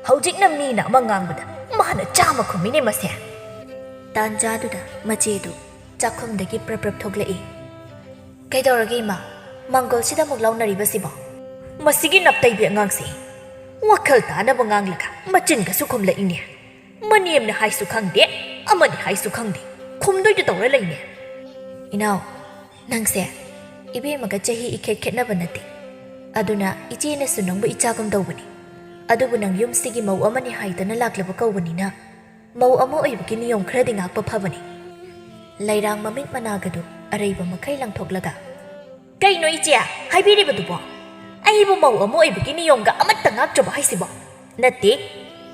ꯍꯧꯖꯤꯛꯅ ꯃꯤꯅ ꯑꯃ ꯉꯥꯡꯕꯗ ꯃꯥꯅ ꯆꯥꯝꯃ ꯈꯨꯝꯃꯤꯅꯦ ꯃꯁꯦ꯫ ꯇꯥꯟꯖꯥꯗꯨꯗ ꯃꯆꯦꯗꯨ ꯆꯥꯛꯈꯨꯝꯗꯒꯤ ꯄ꯭ꯔꯞ ꯄ꯭ꯔꯞ ꯊꯣꯛꯂꯛꯏ꯫ "ꯀꯩꯗꯧꯔꯒꯦ ꯏꯃꯥ? ꯃꯪꯒꯣꯜꯁꯤꯗ ꯑꯃꯨꯛ ꯂꯥꯎꯅꯔꯤꯕꯁꯤꯕꯣ?" "ꯃꯁꯤꯒꯤ ꯅꯞꯇꯩꯕꯤ ꯑꯉꯥꯡꯁꯦ ꯋꯥꯈꯜ ꯇꯥꯅꯕ ꯉꯥꯡꯂꯒ ꯃꯆꯤꯟꯒꯁꯨ ꯈꯨꯝꯂꯛꯏꯅꯦ꯫ ꯃꯅꯦꯝꯅ ꯍꯥꯏꯁꯨ ꯈꯪꯗꯦ, ꯑꯃꯅꯤ ꯍꯥꯏꯁꯨ ꯈꯪꯗꯦ, ꯈꯨꯝꯗꯣꯏꯗ ꯇꯧꯔ ꯂꯩꯅꯦ꯫" "ꯏꯅꯥꯎ, ꯅꯪꯁꯦ ꯏꯕꯦꯝꯃꯒ ꯆꯍꯤ ꯏꯈꯦꯠ ꯈꯦꯠꯅꯕ ꯅꯠꯇꯦ꯫ ꯑꯗꯨꯅ ꯏꯆꯦꯅꯁꯨ ꯅꯪꯕꯨ ꯏꯆꯥꯒꯨꯝ ꯇꯧꯕꯅꯤ꯫ ꯑꯗꯨꯕꯨ ꯅꯪ ꯌꯨꯝꯁꯤꯒꯤ ꯃꯧ ꯑꯃꯅꯤ ꯍꯥꯏꯗꯅ ꯂꯥꯛꯂꯕ ꯀꯧꯕꯅꯤꯅ ꯃꯧ ꯑꯃ ꯑꯣꯏꯕꯒꯤ ꯅꯤꯌꯣꯝ ꯈꯔꯗꯤ ꯉꯥꯛꯄ ꯐꯕꯅꯤ꯫" ꯂꯩꯔꯥꯡ ꯃꯃꯤꯠ ꯃꯅꯥꯒꯗꯨ ꯑꯔꯩꯕ ꯃꯈꯩ ꯂꯪꯊꯣꯛꯂꯒ, "ꯀꯩꯅꯣ ꯏꯆꯦ ꯍꯥꯏꯕꯤꯔꯤꯕꯗꯨꯕꯣ? ꯑꯩꯕꯨ ꯃꯧ ꯑꯃ ꯑꯣꯏꯕꯒꯤ ꯅꯤꯌꯣꯝꯒ ꯑꯃꯠꯇ ꯉꯥꯛꯇ꯭ꯔꯕ ꯍꯥꯏꯁꯤꯕꯣ? ꯅꯠꯇꯦ,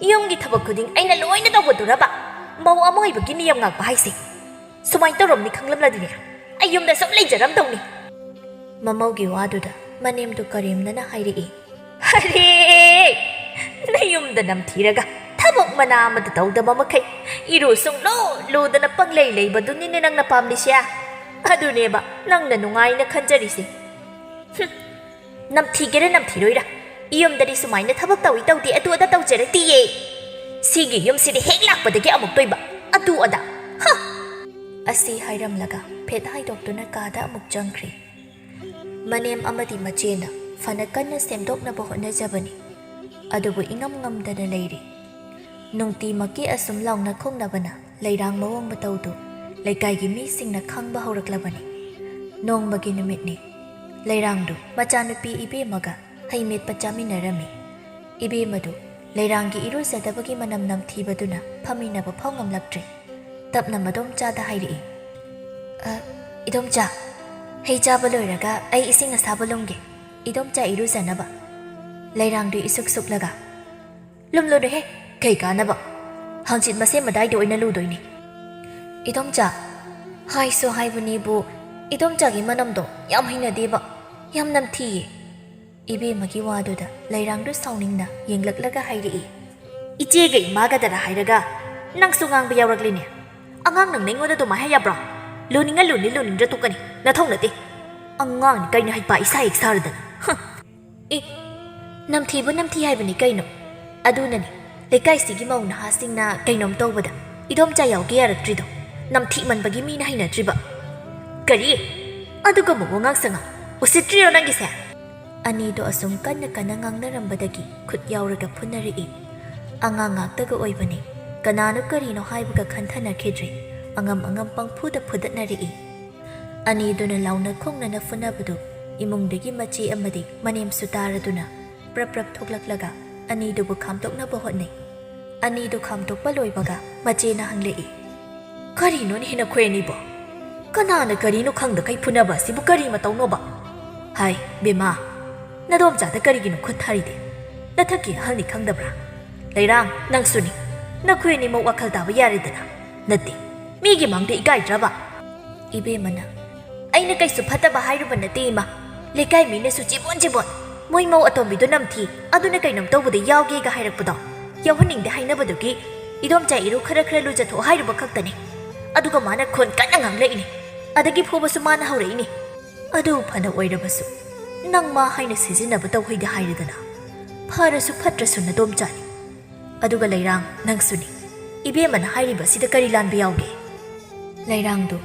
ꯌꯨꯝꯒꯤ ꯊꯕꯛ ꯈꯨꯗꯤꯡ ꯑꯩꯅ ꯂꯣꯏꯅ ꯇꯧꯕꯗꯨꯔꯕ ꯃꯧ ꯑꯃ ꯑꯣꯏꯕꯒꯤ ꯅꯤꯌꯝ ꯉꯥꯛꯄ ꯍꯥꯏꯁꯦ? ꯁꯨꯃꯥꯏꯅ ꯇꯧꯔꯝꯅꯤ ꯈꯪꯂꯝꯂꯗꯤꯅꯦ, ꯑꯩ ꯌꯨꯝꯗ ꯁꯨꯝ ꯂꯩꯖꯔꯝꯗꯧꯅꯤ꯫" ꯃꯃꯧꯒꯤ ꯋꯥꯗꯨꯗ ꯃꯅꯦꯝꯗꯨ ꯀꯔꯦꯝꯅꯅ ꯍꯥꯏꯔꯛꯏ꯫ "ꯑꯔꯦ! ꯅꯌꯨꯝꯗ ꯅꯝꯊꯤꯔꯒ ꯊꯕꯛ ꯃꯅꯥ ꯑꯃꯗ ꯇꯧꯗꯕ ꯃꯈꯩ ꯏꯔꯨ ꯁꯨꯡꯂꯨ ꯂꯨꯗꯅ ꯄꯪꯂꯩ ꯂꯩꯕꯗꯨꯅꯤꯅꯦ ꯅꯪꯅ ꯄꯥꯝꯂꯤꯁꯦ꯫ ꯑꯗꯨꯅꯦꯕ ꯅꯪꯅ ꯅꯨꯡꯉꯥꯏꯅ ꯈꯟꯖꯔꯤꯁꯦ꯫ ꯍꯨꯝ, ꯅꯝꯊꯤꯒꯦꯔꯥ ꯅꯝꯊꯤꯔꯣꯏꯔꯥ, ꯌꯨꯝꯗꯗꯤ ꯁꯨꯃꯥꯏꯅ ꯊꯕꯛ ꯇꯧꯏ ꯇꯧꯗꯦ ꯑꯗꯨ ꯑꯗꯥ ꯇꯧꯖꯔꯛꯇꯤꯌꯦ꯫ ꯁꯤꯒꯤ ꯌꯨꯝꯁꯤꯗꯤ ꯍꯦꯛ ꯂꯥꯛꯄꯗꯒꯤ ꯑꯃꯨꯛꯇꯣꯏꯕ ꯑꯗꯨ ꯑꯗꯥ꯫ ꯍ! ꯑꯁꯤ ꯍꯥꯏꯔꯝꯂꯒ ꯐꯦꯠ ꯍꯥꯏꯗꯣꯛꯇꯨꯅ ꯀꯥꯗ ꯑꯃꯨꯛ ꯆꯪꯈ꯭ꯔꯦ꯫ ꯃꯅꯦꯝ ꯑꯃꯗꯤ ꯃꯆꯦꯅ ꯐꯅ ꯀꯟꯅ ꯁꯦꯝꯗꯣꯛꯅꯕ ꯍꯣꯠꯅꯖꯕꯅꯤ, ꯑꯗꯨꯕꯨ ꯏꯉꯝ ꯉꯝꯗꯅ ꯂꯩꯔꯤ꯫ ꯅꯨꯡꯇꯤꯃꯛꯀꯤ ꯑꯁꯨꯝ ꯂꯥꯎꯅ ꯈꯣꯡꯅꯕꯅ ꯂꯩꯔꯥꯡ ꯃꯑꯣꯡ ꯃꯇꯧꯗꯨ ꯂꯩꯀꯥꯏꯒꯤ ꯃꯤꯁꯤꯡꯅ ꯈꯪꯕ ꯍꯧꯔꯛꯂꯕꯅꯤ꯫ ꯅꯣꯡꯃꯒꯤ ꯅꯨꯃꯤꯠꯅꯤ꯫ ꯂꯩꯔꯥꯡꯗꯨ ꯃꯆꯥꯅꯨꯄꯤ ꯏꯕꯦꯝꯃꯒ ꯍꯩ ꯃꯦꯠꯄ ꯆꯥꯃꯤꯟꯅꯔꯝꯃꯤ꯫ ꯏꯕꯦꯝꯃꯗꯨ ꯂꯩꯔꯥꯡꯒꯤ ꯏꯔꯨꯖꯗꯕꯒꯤ ꯃꯅꯝ ꯅꯝꯊꯤꯕꯗꯨꯅ ꯐꯝꯃꯤꯟꯅꯕ ꯐꯥꯎ ꯉꯝꯂꯛꯇ꯭ꯔꯦ꯫ ꯇꯞꯅ ꯃꯗꯣꯝꯆꯥꯗ ꯍꯥꯏꯔꯛꯏ, "ꯑ, ꯏꯗꯣꯝꯆꯥ, ꯍꯩ ꯆꯥꯕ ꯂꯣꯏꯔꯒ ꯑꯩ ꯏꯁꯤꯡ ꯑꯁꯥꯕ ꯂꯨꯝꯒꯦ꯫ ꯏꯗꯣꯝꯆꯥ ꯏꯔꯨꯖꯅꯕ꯫" ꯂꯩꯔꯥꯡꯗꯨ ꯏꯁꯨꯛ ꯁꯨꯛꯂꯒ, "ꯂꯨꯝꯂꯨꯅꯨꯍꯦ, ꯀꯩ ꯀꯥꯟꯅꯕ? ꯍꯪꯆꯤꯠ ꯃꯁꯦꯝ ꯑꯗꯥꯏꯗ ꯑꯣꯏꯅ ꯂꯨꯗꯣꯏꯅꯦ꯫" "ꯏꯗꯣꯝꯆꯥ, ꯍꯥꯏꯁꯨ ꯍꯥꯏꯕꯅꯦꯕꯨ, ꯏꯗꯣꯝꯆꯥꯒꯤ ꯃꯅꯝꯗꯣ ꯌꯥꯝ ꯍꯩꯅꯗꯦꯕ, ꯌꯥꯝ ꯅꯝꯊꯤꯌꯦ꯫" ꯏꯕꯦꯝꯃꯒꯤ ꯋꯥꯗꯨꯗ ꯂꯩꯔꯥꯡꯗꯨ ꯁꯥꯎꯅꯤꯡꯅ ꯌꯦꯡꯂꯛꯂꯒ ꯍꯥꯏꯔꯛꯏ, "ꯏꯆꯦꯒ ꯏꯃꯥꯒꯗꯔ ꯍꯥꯏꯔꯒ ꯅꯪꯁꯨ ꯉꯥꯡꯕ ꯌꯥꯎꯔꯛꯂꯤꯅꯦ꯫ ꯑꯉꯥꯡ ꯅꯪꯅ ꯑꯩꯉꯣꯟꯗ ꯑꯗꯨꯃꯥꯏ ꯍꯥꯏ ꯌꯥꯕ꯭ꯔꯣ? ꯂꯨꯅꯤꯡꯉ ꯂꯨꯅꯤ, ꯂꯨꯅꯤꯡꯗ꯭ꯔ ꯇꯣꯛꯀꯅꯤ꯫ ꯅꯊꯧ ꯅꯠꯇꯦ꯫ ꯑꯉꯥꯡꯅꯤ ꯀꯩꯅꯣ ꯍꯩꯄꯥ ꯏꯁꯥ ꯍꯦꯛ ꯁꯥꯔꯗꯅ꯫ ꯍꯨꯝ꯫ ꯑꯦ, ꯅꯝꯊꯤꯕꯨ ꯅꯝꯊꯤ ꯍꯥꯏꯕꯅꯤ ꯀꯩꯅꯣ꯫ ꯑꯗꯨꯅꯅꯤ ꯂꯩꯀꯥꯏꯁꯤꯒꯤ ꯃꯧ ꯅꯍꯥꯁꯤꯡꯅ ꯀꯩꯅꯣꯝ ꯇꯧꯕꯗ ꯏꯗꯣꯝꯆꯥ ꯌꯥꯎꯒꯦ ꯌꯥꯔꯛꯇ꯭ꯔꯤꯗꯣ꯫ ꯅꯝꯊꯤꯃꯟꯕꯒꯤ ꯃꯤꯅ ꯍꯩꯅꯗ꯭ꯔꯤꯕ꯫" "ꯀꯔꯤ? ꯑꯗꯨꯒꯨꯝꯕ ꯋꯥꯉꯥꯡ ꯁꯉꯥꯡ ꯎꯁꯤꯠꯇ꯭ꯔꯤꯔꯣ ꯅꯪꯒꯤꯁꯦ?" ꯑꯅꯤꯗꯣ ꯑꯁꯨꯝ ꯀꯟꯅ ꯀꯟꯅ ꯉꯥꯡꯅꯔꯝꯕꯗꯒꯤ ꯈꯨꯠ ꯌꯥꯎꯔꯒ ꯐꯨꯅꯔꯛꯏ꯫ ꯑꯉꯥꯡ ꯉꯥꯛꯇꯒ ꯑꯣꯏꯕꯅꯤ꯫ ꯀꯅꯥꯅꯣ ꯀꯔꯤꯅꯣ ꯍꯥꯏꯕꯒ ꯈꯟꯊꯅꯈꯤꯗ꯭ꯔꯦ꯫ ꯑꯉꯝ ꯑꯉꯝ ꯄꯪꯐꯨꯗ ꯐꯨꯗꯠꯅꯔꯛꯏ꯫ ꯑꯅꯤꯗꯨꯅ ꯂꯥꯎꯅ ꯈꯣꯡꯅꯅ ꯐꯨꯅꯕꯗꯨ ꯏꯃꯨꯡꯗꯒꯤ ꯃꯆꯦ ꯑꯃꯗꯤ ꯃꯅꯦꯝꯁꯨ ꯇꯥꯔꯗꯨꯅ ꯄ꯭ꯔꯞ ꯄ꯭ꯔꯞ ꯊꯣꯛꯂꯛꯂꯒ ꯑꯅꯤꯗꯨꯕꯨ ꯈꯥꯝꯗꯣꯛꯅꯕ ꯍꯣꯠꯅꯩ꯫ ꯑꯅꯤꯗꯨ ꯈꯥꯝꯗꯣꯛꯄ ꯂꯣꯏꯕꯒ ꯃꯆꯦꯅ ꯍꯪꯂꯛꯏ, "ꯀꯔꯤꯅꯣꯅꯦ ꯅꯈꯣꯏ ꯑꯅꯤꯕꯣ? ꯀꯅꯥꯅ ꯀꯔꯤꯅꯣ ꯈꯪꯗꯈꯩ ꯐꯨꯅꯕ ꯑꯁꯤꯕꯨ ꯀꯔꯤ ꯃꯇꯧꯅꯣꯕ? ꯍꯥꯏ, ꯕꯦꯝꯃꯥ, ꯅꯗꯣꯝꯆꯥꯗ ꯀꯔꯤꯒꯤꯅꯣ ꯈꯨꯠ ꯊꯥꯔꯤꯗꯤ? ꯅꯊꯛꯀꯤ ꯑꯍꯜꯅꯤ ꯈꯪꯗꯕ꯭ꯔꯥ? ꯂꯩꯔꯥꯡ, ꯅꯪꯁꯨꯅꯤ꯫ ꯅꯈꯣꯏ ꯑꯅꯤꯃꯛ ꯋꯥꯈꯜ ꯇꯥꯕ ꯌꯥꯔꯦꯗꯅ꯫ ꯅꯠꯇꯦ, ꯃꯤꯒꯤ ꯃꯥꯡꯗ ꯏꯀꯥꯏꯗ꯭ꯔꯕ?" ꯏꯕꯦꯝꯃꯅ, "ꯑꯩꯅ ꯀꯩꯁꯨ ꯐꯠꯇꯕ ꯍꯥꯏꯔꯨꯕ ꯅꯠꯇꯦ, ꯏꯃꯥ꯫ ꯂꯩꯀꯥꯏ ꯃꯤꯅꯁꯨ ꯆꯤꯕꯣꯟ ꯆꯤꯕꯣꯟ, ꯃꯣꯏ ꯃꯧ ꯑꯇꯣꯝꯕꯤꯗꯣ ꯅꯝꯊꯤ, ꯑꯗꯨꯅ ꯀꯩꯅꯣꯝ ꯇꯧꯕꯗ ꯌꯥꯎꯒꯦꯒ ꯍꯥꯏꯔꯛꯄꯗꯣ, ꯌꯥꯎꯍꯟꯅꯤꯡꯗꯦ ꯍꯥꯏꯅꯕꯗꯨꯒꯤ ꯏꯗꯣꯝꯆꯥ ꯏꯔꯨ ꯈꯔ ꯈꯔ ꯂꯨꯖꯊꯣꯛ ꯍꯥꯏꯔꯨꯕ ꯈꯛꯇꯅꯤ꯫ ꯑꯗꯨꯒ ꯃꯥꯅ ꯈꯣꯟ ꯀꯟꯅ ꯉꯥꯡꯂꯛꯏꯅꯤ꯫ ꯑꯗꯒꯤ ꯐꯨꯕꯁꯨ ꯃꯥꯅ ꯍꯧꯔꯛꯏꯅꯤ꯫ ꯑꯗꯨ ꯐꯅ ꯑꯣꯏꯔꯕꯁꯨ, ꯅꯪ ꯃꯥ ꯍꯥꯏꯅ ꯁꯤꯖꯤꯟꯅꯕ ꯇꯧꯍꯩꯗꯦ ꯍꯥꯏꯔꯗꯅ꯫ ꯐꯔꯁꯨ ꯐꯠꯇ꯭ꯔꯁꯨ ꯅꯗꯣꯝꯆꯥꯅꯤ꯫ ꯑꯗꯨꯒ ꯂꯩꯔꯥꯡ, ꯅꯪꯁꯨꯅꯤ꯫ ꯏꯕꯦꯝꯃꯅ ꯍꯥꯏꯔꯤꯕꯁꯤꯗ ꯀꯔꯤ ꯂꯥꯟꯕ ꯌꯥꯎꯒꯦ? ꯂꯩꯔꯥꯡꯗꯨ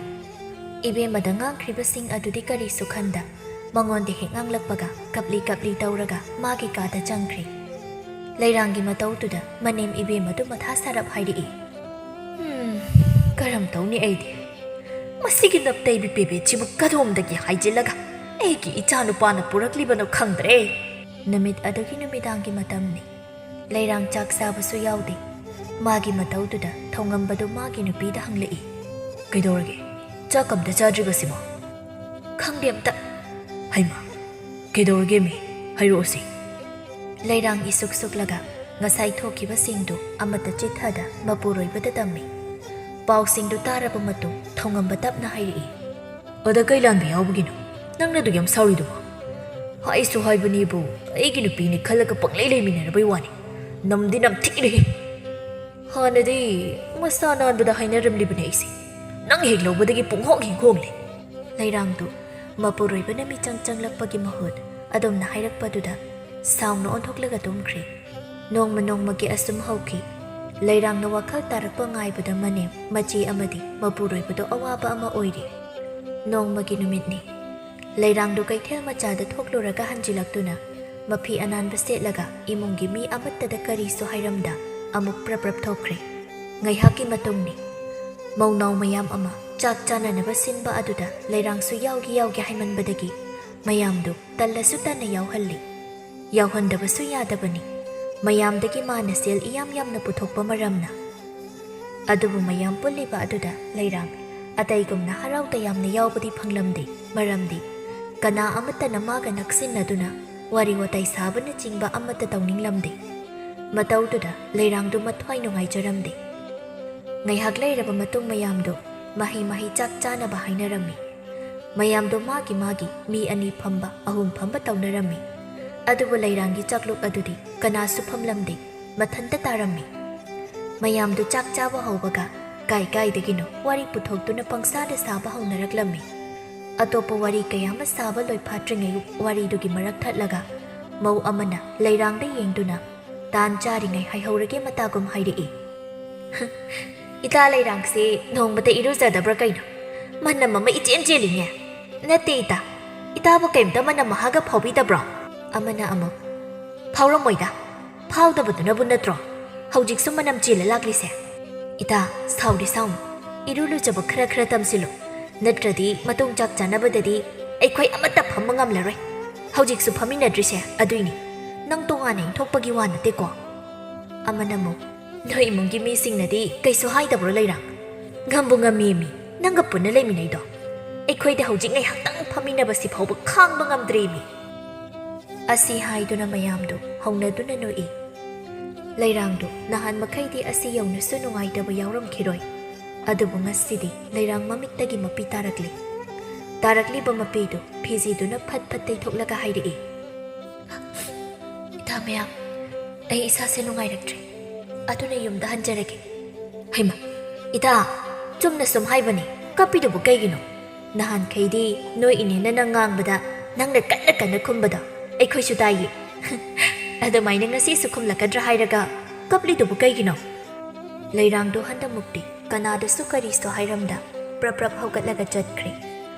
ꯏꯕꯦꯝꯃꯗ ꯉꯥꯡꯈ꯭ꯔꯤꯕꯁꯤꯡ ꯑꯗꯨꯗꯤ ꯀꯔꯤꯁꯨ ꯈꯟꯗ, ꯃꯉꯣꯟꯗ ꯍꯦꯛ ꯉꯥꯡꯂꯛꯄꯒ ꯀꯞꯂꯤ ꯀꯞꯂꯤ ꯇꯧꯔꯒ ꯃꯥꯒꯤ ꯀꯥꯗ ꯆꯪꯈ꯭ꯔꯦ꯫ ꯂꯩꯔꯥꯡꯒꯤ ꯃꯇꯧꯗꯨꯗ ꯃꯅꯦꯝ ꯏꯕꯦꯝꯃꯗꯨ ꯃꯊꯥ ꯁꯥꯔꯞ ꯍꯥꯏꯔꯛꯏ꯫ "ꯍꯝ, ꯀꯔꯝ ꯇꯧꯅꯤ ꯑꯩꯗꯤ? ꯃꯁꯤꯒꯤ ꯅꯞꯇꯩꯕꯤ ꯄꯦꯕꯦꯠꯁꯤꯕꯨ ꯀꯗꯣꯝꯗꯒꯤ ꯍꯥꯏꯖꯤꯜꯂꯒ ꯑꯩꯒꯤ ꯏꯆꯥꯅꯨꯄꯥꯅ ꯄꯨꯔꯛꯂꯤꯕꯅꯣ ꯈꯪꯗ꯭ꯔꯦ"꯫ ꯅꯨꯃꯤꯠ ꯑꯗꯨꯒꯤ ꯅꯨꯃꯤꯗꯥꯡꯒꯤ ꯃꯇꯝꯅꯤ꯫ ꯂꯩꯔꯥꯡ ꯆꯥꯛ ꯆꯥꯕꯁꯨ ꯌꯥꯎꯗꯦ꯫ ꯃꯥꯒꯤ ꯃꯇꯧꯗꯨꯗ ꯊꯧꯉꯝꯕꯗꯨ ꯃꯥꯒꯤ ꯅꯨꯄꯤꯗ ꯍꯪꯂꯛꯏ꯫ "ꯀꯩꯗꯧꯔꯒꯦ? ꯆꯥꯛ ꯑꯝꯇ ꯆꯥꯗ꯭ꯔꯤꯕꯁꯤꯕꯣ?" "ꯈꯪꯗꯦ ꯑꯝꯇ"꯫ "ꯍꯩꯃꯥ, ꯀꯩꯗꯧꯔꯒꯦ ꯃꯤ? ꯍꯥꯏꯔꯛꯑꯣꯁꯤ"꯫ ꯂꯩꯔꯥꯡ ꯏꯁꯨꯛ ꯁꯨꯛꯂꯒ ꯉꯁꯥꯏ ꯊꯣꯛꯈꯤꯕꯁꯤꯡꯗꯨ ꯑꯃꯠꯇ ꯆꯤꯠꯊꯗ ꯃꯄꯨꯔꯣꯏꯕꯗ ꯇꯝꯃꯤ꯫ ꯄꯥꯎꯁꯤꯡꯗꯨ ꯇꯥꯔꯕ ꯃꯇꯨꯡ ꯊꯧꯉꯝꯕ ꯇꯞꯅ ꯍꯥꯏꯔꯛꯏ꯫ "ꯑꯗ ꯀꯩ ꯂꯥꯟꯕ ꯌꯥꯎꯕꯒꯤꯅꯣ? ꯅꯪꯅ ꯑꯗꯨꯛ ꯌꯥꯝ ꯁꯥꯎꯔꯤꯗꯨꯕꯣ? ꯍꯥꯏꯁꯨ ꯍꯥꯏꯕꯅꯤꯕꯨ, ꯑꯩꯒꯤ ꯅꯨꯄꯤꯅꯤ ꯈꯜꯂꯒ ꯄꯪꯂꯩ ꯂꯩꯃꯤꯟꯅꯔꯕꯩ ꯋꯥꯅꯤ꯫ ꯅꯝꯗꯤ ꯅꯝꯊꯤꯔꯦꯍꯦ꯫ ꯍꯥꯟꯅꯗꯤ ꯃꯁꯥ ꯅꯥꯟꯕꯗ ꯍꯥꯏꯅꯔꯝꯂꯤꯕꯅꯦ ꯑꯩꯁꯦ꯫ ꯅꯪ ꯍꯦꯛ ꯂꯧꯕꯗꯒꯤ ꯄꯨꯡꯍꯣꯡ ꯍꯦꯛ ꯍꯣꯡꯂꯦ"꯫ ꯂꯩꯔꯥꯡꯗꯨ ꯃꯄꯨꯔꯣꯏꯕꯅ ꯃꯤꯆꯪ ꯆꯪꯂꯛꯄꯒꯤ ꯃꯍꯨꯠ ꯑꯗꯨꯝꯅ ꯍꯥꯏꯔꯛꯄꯗꯨꯗ ꯁꯥꯎꯅ ꯑꯣꯟꯊꯣꯛꯂꯒ ꯇꯨꯝꯈ꯭ꯔꯦ꯫ ꯅꯣꯡꯃ ꯅꯣꯡꯃꯒꯤ ꯑꯁꯨꯝ ꯍꯧꯈꯤ꯫ ꯂꯩꯔꯥꯡꯅ ꯋꯥꯈꯜ ꯇꯥꯔꯛꯄ ꯉꯥꯏꯕꯗ ꯃꯅꯦꯝ, ꯃꯆꯦ ꯑꯃꯗꯤ ꯃꯄꯨꯔꯣꯏꯕꯗꯣ ꯑꯋꯥꯕ ꯑꯃ ꯑꯣꯏꯔꯤ꯫ ꯅꯣꯡꯃꯒꯤ ꯅꯨꯃꯤꯠꯅꯤ꯫ ꯂꯩꯔꯥꯡꯗꯨ ꯀꯩꯊꯦꯜ ꯃꯆꯥꯗ ꯊꯣꯛꯂꯨꯔꯒ ꯍꯟꯖꯤꯜꯂꯛꯇꯨꯅ ꯃꯐꯤ ꯑꯅꯥꯟꯕ ꯁꯦꯠꯂꯒ ꯏꯃꯨꯡꯒꯤ ꯃꯤ ꯑꯃꯠꯇꯗ ꯀꯔꯤꯁꯨ ꯍꯥꯏꯔꯝꯗ ꯑꯃꯨꯛ ꯄ꯭ꯔꯞ ꯄ꯭ꯔꯞ ꯊꯣꯛꯈ꯭ꯔꯦ꯫ ꯉꯥꯏꯍꯥꯛꯀꯤ ꯃꯇꯨꯡꯅꯤ꯫ ꯃꯧꯅꯥꯎ ꯃꯌꯥꯝ ꯑꯃ ꯆꯥꯛ ꯆꯥꯅꯅꯕ ꯁꯤꯟꯕ ꯑꯗꯨꯗ ꯂꯩꯔꯥꯡꯁꯨ ꯌꯥꯎꯒꯦ ꯌꯥꯎꯒꯦ ꯍꯥꯏꯃꯟꯕꯗꯒꯤ ꯃꯌꯥꯝꯗꯨ ꯇꯜꯂꯁꯨ ꯇꯟꯅ ꯌꯥꯎꯍꯜꯂꯤ꯫ ꯌꯥꯎꯍꯟꯗꯕꯁꯨ ꯌꯥꯗꯕꯅꯤ꯫ ꯃꯌꯥꯝꯗꯒꯤ ꯃꯥꯅ ꯁꯦꯜ ꯏꯌꯥꯝ ꯌꯥꯝꯅ ꯄꯨꯊꯣꯛꯄ ꯃꯔꯝꯅ꯫ ꯑꯗꯨꯕꯨ ꯃꯌꯥꯝ ꯄꯨꯜꯂꯤꯕ ꯑꯗꯨꯗ ꯂꯩꯔꯥꯡ ꯑꯇꯩꯒꯨꯝꯅ ꯍꯔꯥꯎ ꯇꯌꯥꯝꯅ ꯌꯥꯎꯕꯗꯤ ꯐꯪꯂꯝꯗꯦ꯫ ꯃꯔꯝꯗꯤ ꯀꯅꯥ ꯑꯃꯠꯇꯅ ꯃꯥꯒ ꯅꯛꯁꯤꯟꯅꯗꯨꯅ ꯋꯥꯔꯤ ꯋꯥꯇꯥꯏ ꯁꯥꯕꯅꯆꯤꯡꯕ ꯑꯃꯠꯇ ꯇꯧꯅꯤꯡꯂꯝꯗꯦ꯫ ꯃꯇꯧꯗꯨꯗ ꯂꯩꯔꯥꯡꯗꯨ ꯃꯊ꯭ꯋꯥꯏ ꯅꯨꯡꯉꯥꯏꯖꯔꯝꯗꯦ꯫ ꯉꯥꯏꯍꯥꯛ ꯂꯩꯔꯕ ꯃꯇꯨꯡ ꯃꯌꯥꯝꯗꯨ ꯃꯍꯩ ꯃꯍꯩ ꯆꯥꯛ ꯆꯥꯅꯕ ꯍꯥꯏꯅꯔꯝꯃꯤ꯫ ꯃꯌꯥꯝꯗꯣ ꯃꯥꯒꯤ ꯃꯥꯒꯤ ꯃꯤ ꯑꯅꯤ ꯐꯝꯕ, ꯑꯍꯨꯝ ꯐꯝꯕ ꯇꯧꯅꯔꯝꯃꯤ꯫ ꯑꯗꯨꯕꯨ ꯂꯩꯔꯥꯡꯒꯤ ꯆꯥꯛꯂꯨꯛ ꯑꯗꯨꯗꯤ ꯀꯅꯥꯁꯨ ꯐꯝꯂꯝꯗꯦ꯫ ꯃꯊꯟꯇ ꯇꯥꯔꯝꯃꯤ꯫ ꯃꯌꯥꯝꯗꯨ ꯆꯥꯛ ꯆꯥꯕ ꯍꯧꯕꯒ ꯀꯥꯏ ꯀꯥꯏꯗꯒꯤꯅꯣ ꯋꯥꯔꯤ ꯄꯨꯊꯣꯛꯇꯨꯅ ꯄꯪꯁꯥꯗ ꯁꯥꯕ ꯍꯧꯅꯔꯛꯂꯝꯃꯤ꯫ ꯑꯇꯣꯞꯄ ꯋꯥꯔꯤ ꯀꯌꯥ ꯑꯃ ꯁꯥꯕ ꯂꯣꯏꯐꯥꯠꯇ꯭ꯔꯤꯉꯩ ꯋꯥꯔꯤꯗꯨꯒꯤ ꯃꯔꯛ ꯊꯠꯂꯒ ꯃꯧ ꯑꯃꯅ ꯂꯩꯔꯥꯡꯗ ꯌꯦꯡꯗꯨꯅ ꯇꯥꯟ ꯆꯥꯔꯤꯉꯩ ꯍꯥꯏꯍꯧꯔꯒꯦ ꯃꯇꯥꯒꯨꯝ ꯍꯥꯏꯔꯛꯏ꯫ "ꯏꯇꯥ ꯂꯩꯔꯥꯡꯁꯦ ꯅꯣꯡꯃꯇ ꯏꯔꯨꯖꯗꯕ꯭ꯔꯥ ꯀꯩꯅꯣ? ꯃꯅꯝ ꯑꯃ ꯏꯆꯦꯟ ꯆꯦꯜꯂꯤꯅꯦ꯫ ꯅꯠꯇꯦ ꯏꯇꯥ, ꯏꯇꯥꯕꯨ ꯀꯩꯝꯇ ꯃꯅꯝ ꯃꯍꯥꯒ ꯐꯥꯎꯕꯤꯗꯕ꯭ꯔꯣ?" ꯑꯃꯅ ꯑꯃꯨꯛ, "ꯐꯥꯎꯔꯝꯃꯣꯏꯗ, ꯐꯥꯎꯗꯕꯗꯨꯅꯕꯨ ꯅꯠꯇ꯭ꯔꯣ ꯍꯧꯖꯤꯛꯁꯨ ꯃꯅꯝ ꯆꯦꯜꯂ ꯂꯥꯛꯂꯤꯁꯦ? ꯏꯇꯥ, ꯁꯥꯎꯗꯤ ꯁꯥꯎꯅꯨ, ꯏꯔꯨ ꯂꯨꯖꯕ ꯈꯔ ꯈꯔ ꯇꯝꯁꯤꯜꯂꯨ, ꯅꯠꯇ꯭ꯔꯗꯤ ꯃꯇꯨꯡ ꯆꯥꯛ ꯆꯥꯅꯕꯗꯗꯤ ꯑꯩꯈꯣꯏ ꯑꯃꯠꯇ ꯐꯝꯕ ꯉꯝꯂꯔꯣꯏ꯫ ꯍꯧꯖꯤꯛꯁꯨ ꯐꯝꯃꯤꯟꯅꯗ꯭ꯔꯤꯁꯦ ꯑꯗꯨꯏꯅꯤ, ꯅꯪ ꯇꯣꯉꯥꯟꯅ ꯏꯟꯊꯣꯛꯄꯒꯤ ꯋꯥ ꯅꯠꯇꯦꯀꯣ?" ꯑꯃꯅ ꯑꯃꯨꯛ, "ꯅꯣꯏ ꯏꯃꯨꯡꯒꯤ ꯃꯤꯁꯤꯡꯅꯗꯤ ꯀꯩꯁꯨ ꯍꯥꯏꯗꯕ꯭ꯔꯣ ꯂꯩꯔꯥꯡ? ꯉꯝꯕꯨ ꯉꯝꯃꯦꯃꯤ, ꯅꯪꯒ ꯄꯨꯟꯅ ꯂꯩꯃꯤꯟꯅꯩꯗꯣ꯫ ꯑꯩꯈꯣꯏꯗ ꯍꯧꯖꯤꯛ ꯉꯥꯏꯍꯥꯛꯇꯪ ꯐꯝꯃꯤꯟꯅꯕꯁꯤ ꯐꯥꯎꯕ ꯈꯥꯡꯕ ꯉꯝꯗ꯭ꯔꯦꯃꯤ꯫" ꯑꯁꯤ ꯍꯥꯏꯗꯨꯅ ꯃꯌꯥꯝꯗꯨ ꯍꯧꯅꯗꯨꯅ ꯅꯣꯛꯏ꯫ ꯂꯩꯔꯥꯡꯗꯨ ꯅꯍꯥꯟ ꯃꯈꯩꯗꯤ ꯑꯁꯤ ꯌꯧꯅꯁꯨ ꯅꯨꯡꯉꯥꯏꯇꯕ ꯌꯥꯎꯔꯝꯈꯤꯔꯣꯏ꯫ ꯑꯗꯨꯕꯨ ꯉꯁꯤꯗꯤ ꯂꯩꯔꯥꯡ ꯃꯃꯤꯠꯇꯒꯤ ꯃꯄꯤ ꯇꯥꯔꯛꯂꯤ꯫ ꯇꯥꯔꯛꯂꯤꯕ ꯃꯄꯤꯗꯨ ꯐꯤꯖꯤꯗꯨꯅ ꯐꯠ ꯐꯠ ꯇꯩꯊꯣꯛꯂꯒ ꯍꯥꯏꯔꯛꯏ, "ꯏꯇꯥ ꯃꯌꯥꯝ, ꯑꯩ ꯏꯁꯥꯁꯦ ꯅꯨꯡꯉꯥꯏꯔꯛꯇ꯭ꯔꯦ, ꯑꯗꯨꯅ ꯌꯨꯝꯗ ꯍꯟꯖꯔꯒꯦ꯫" "ꯍꯩꯃꯥ, ꯏꯇꯥ, ꯆꯨꯝꯅ ꯁꯨꯝ ꯍꯥꯏꯕꯅꯤ, ꯀꯞꯄꯤꯗꯨꯕꯨ ꯀꯩꯒꯤꯅꯣ? ꯅꯍꯥꯟꯈꯩꯗꯤ ꯅꯣꯏ ꯏꯅꯦꯅ ꯅꯪ ꯉꯥꯡꯕꯗ ꯅꯪꯅ ꯀꯟꯅ ꯀꯟꯅ ꯈꯨꯝꯕꯗꯣ ꯑꯩꯈꯣꯏꯁꯨ ꯇꯥꯏꯌꯦ꯫ ꯑꯗꯨꯃꯥꯏꯅ ꯉꯁꯤꯁꯨ ꯈꯨꯝꯂꯛꯀꯗ꯭ꯔꯥ ꯍꯥꯏꯔꯒ ꯀꯞꯂꯤꯗꯨꯕꯨ ꯀꯩꯒꯤꯅꯣ?" ꯂꯩꯔꯥꯡꯗꯣ ꯍꯟꯗꯃꯨꯛꯇꯤ ꯀꯅꯥꯗꯁꯨ ꯀꯔꯤꯁꯨ ꯍꯥꯏꯔꯝꯗ ꯄ꯭ꯔꯞ ꯄ꯭ꯔꯞ ꯍꯧꯒꯠꯂꯒ ꯆꯠꯈ꯭ꯔꯦ꯫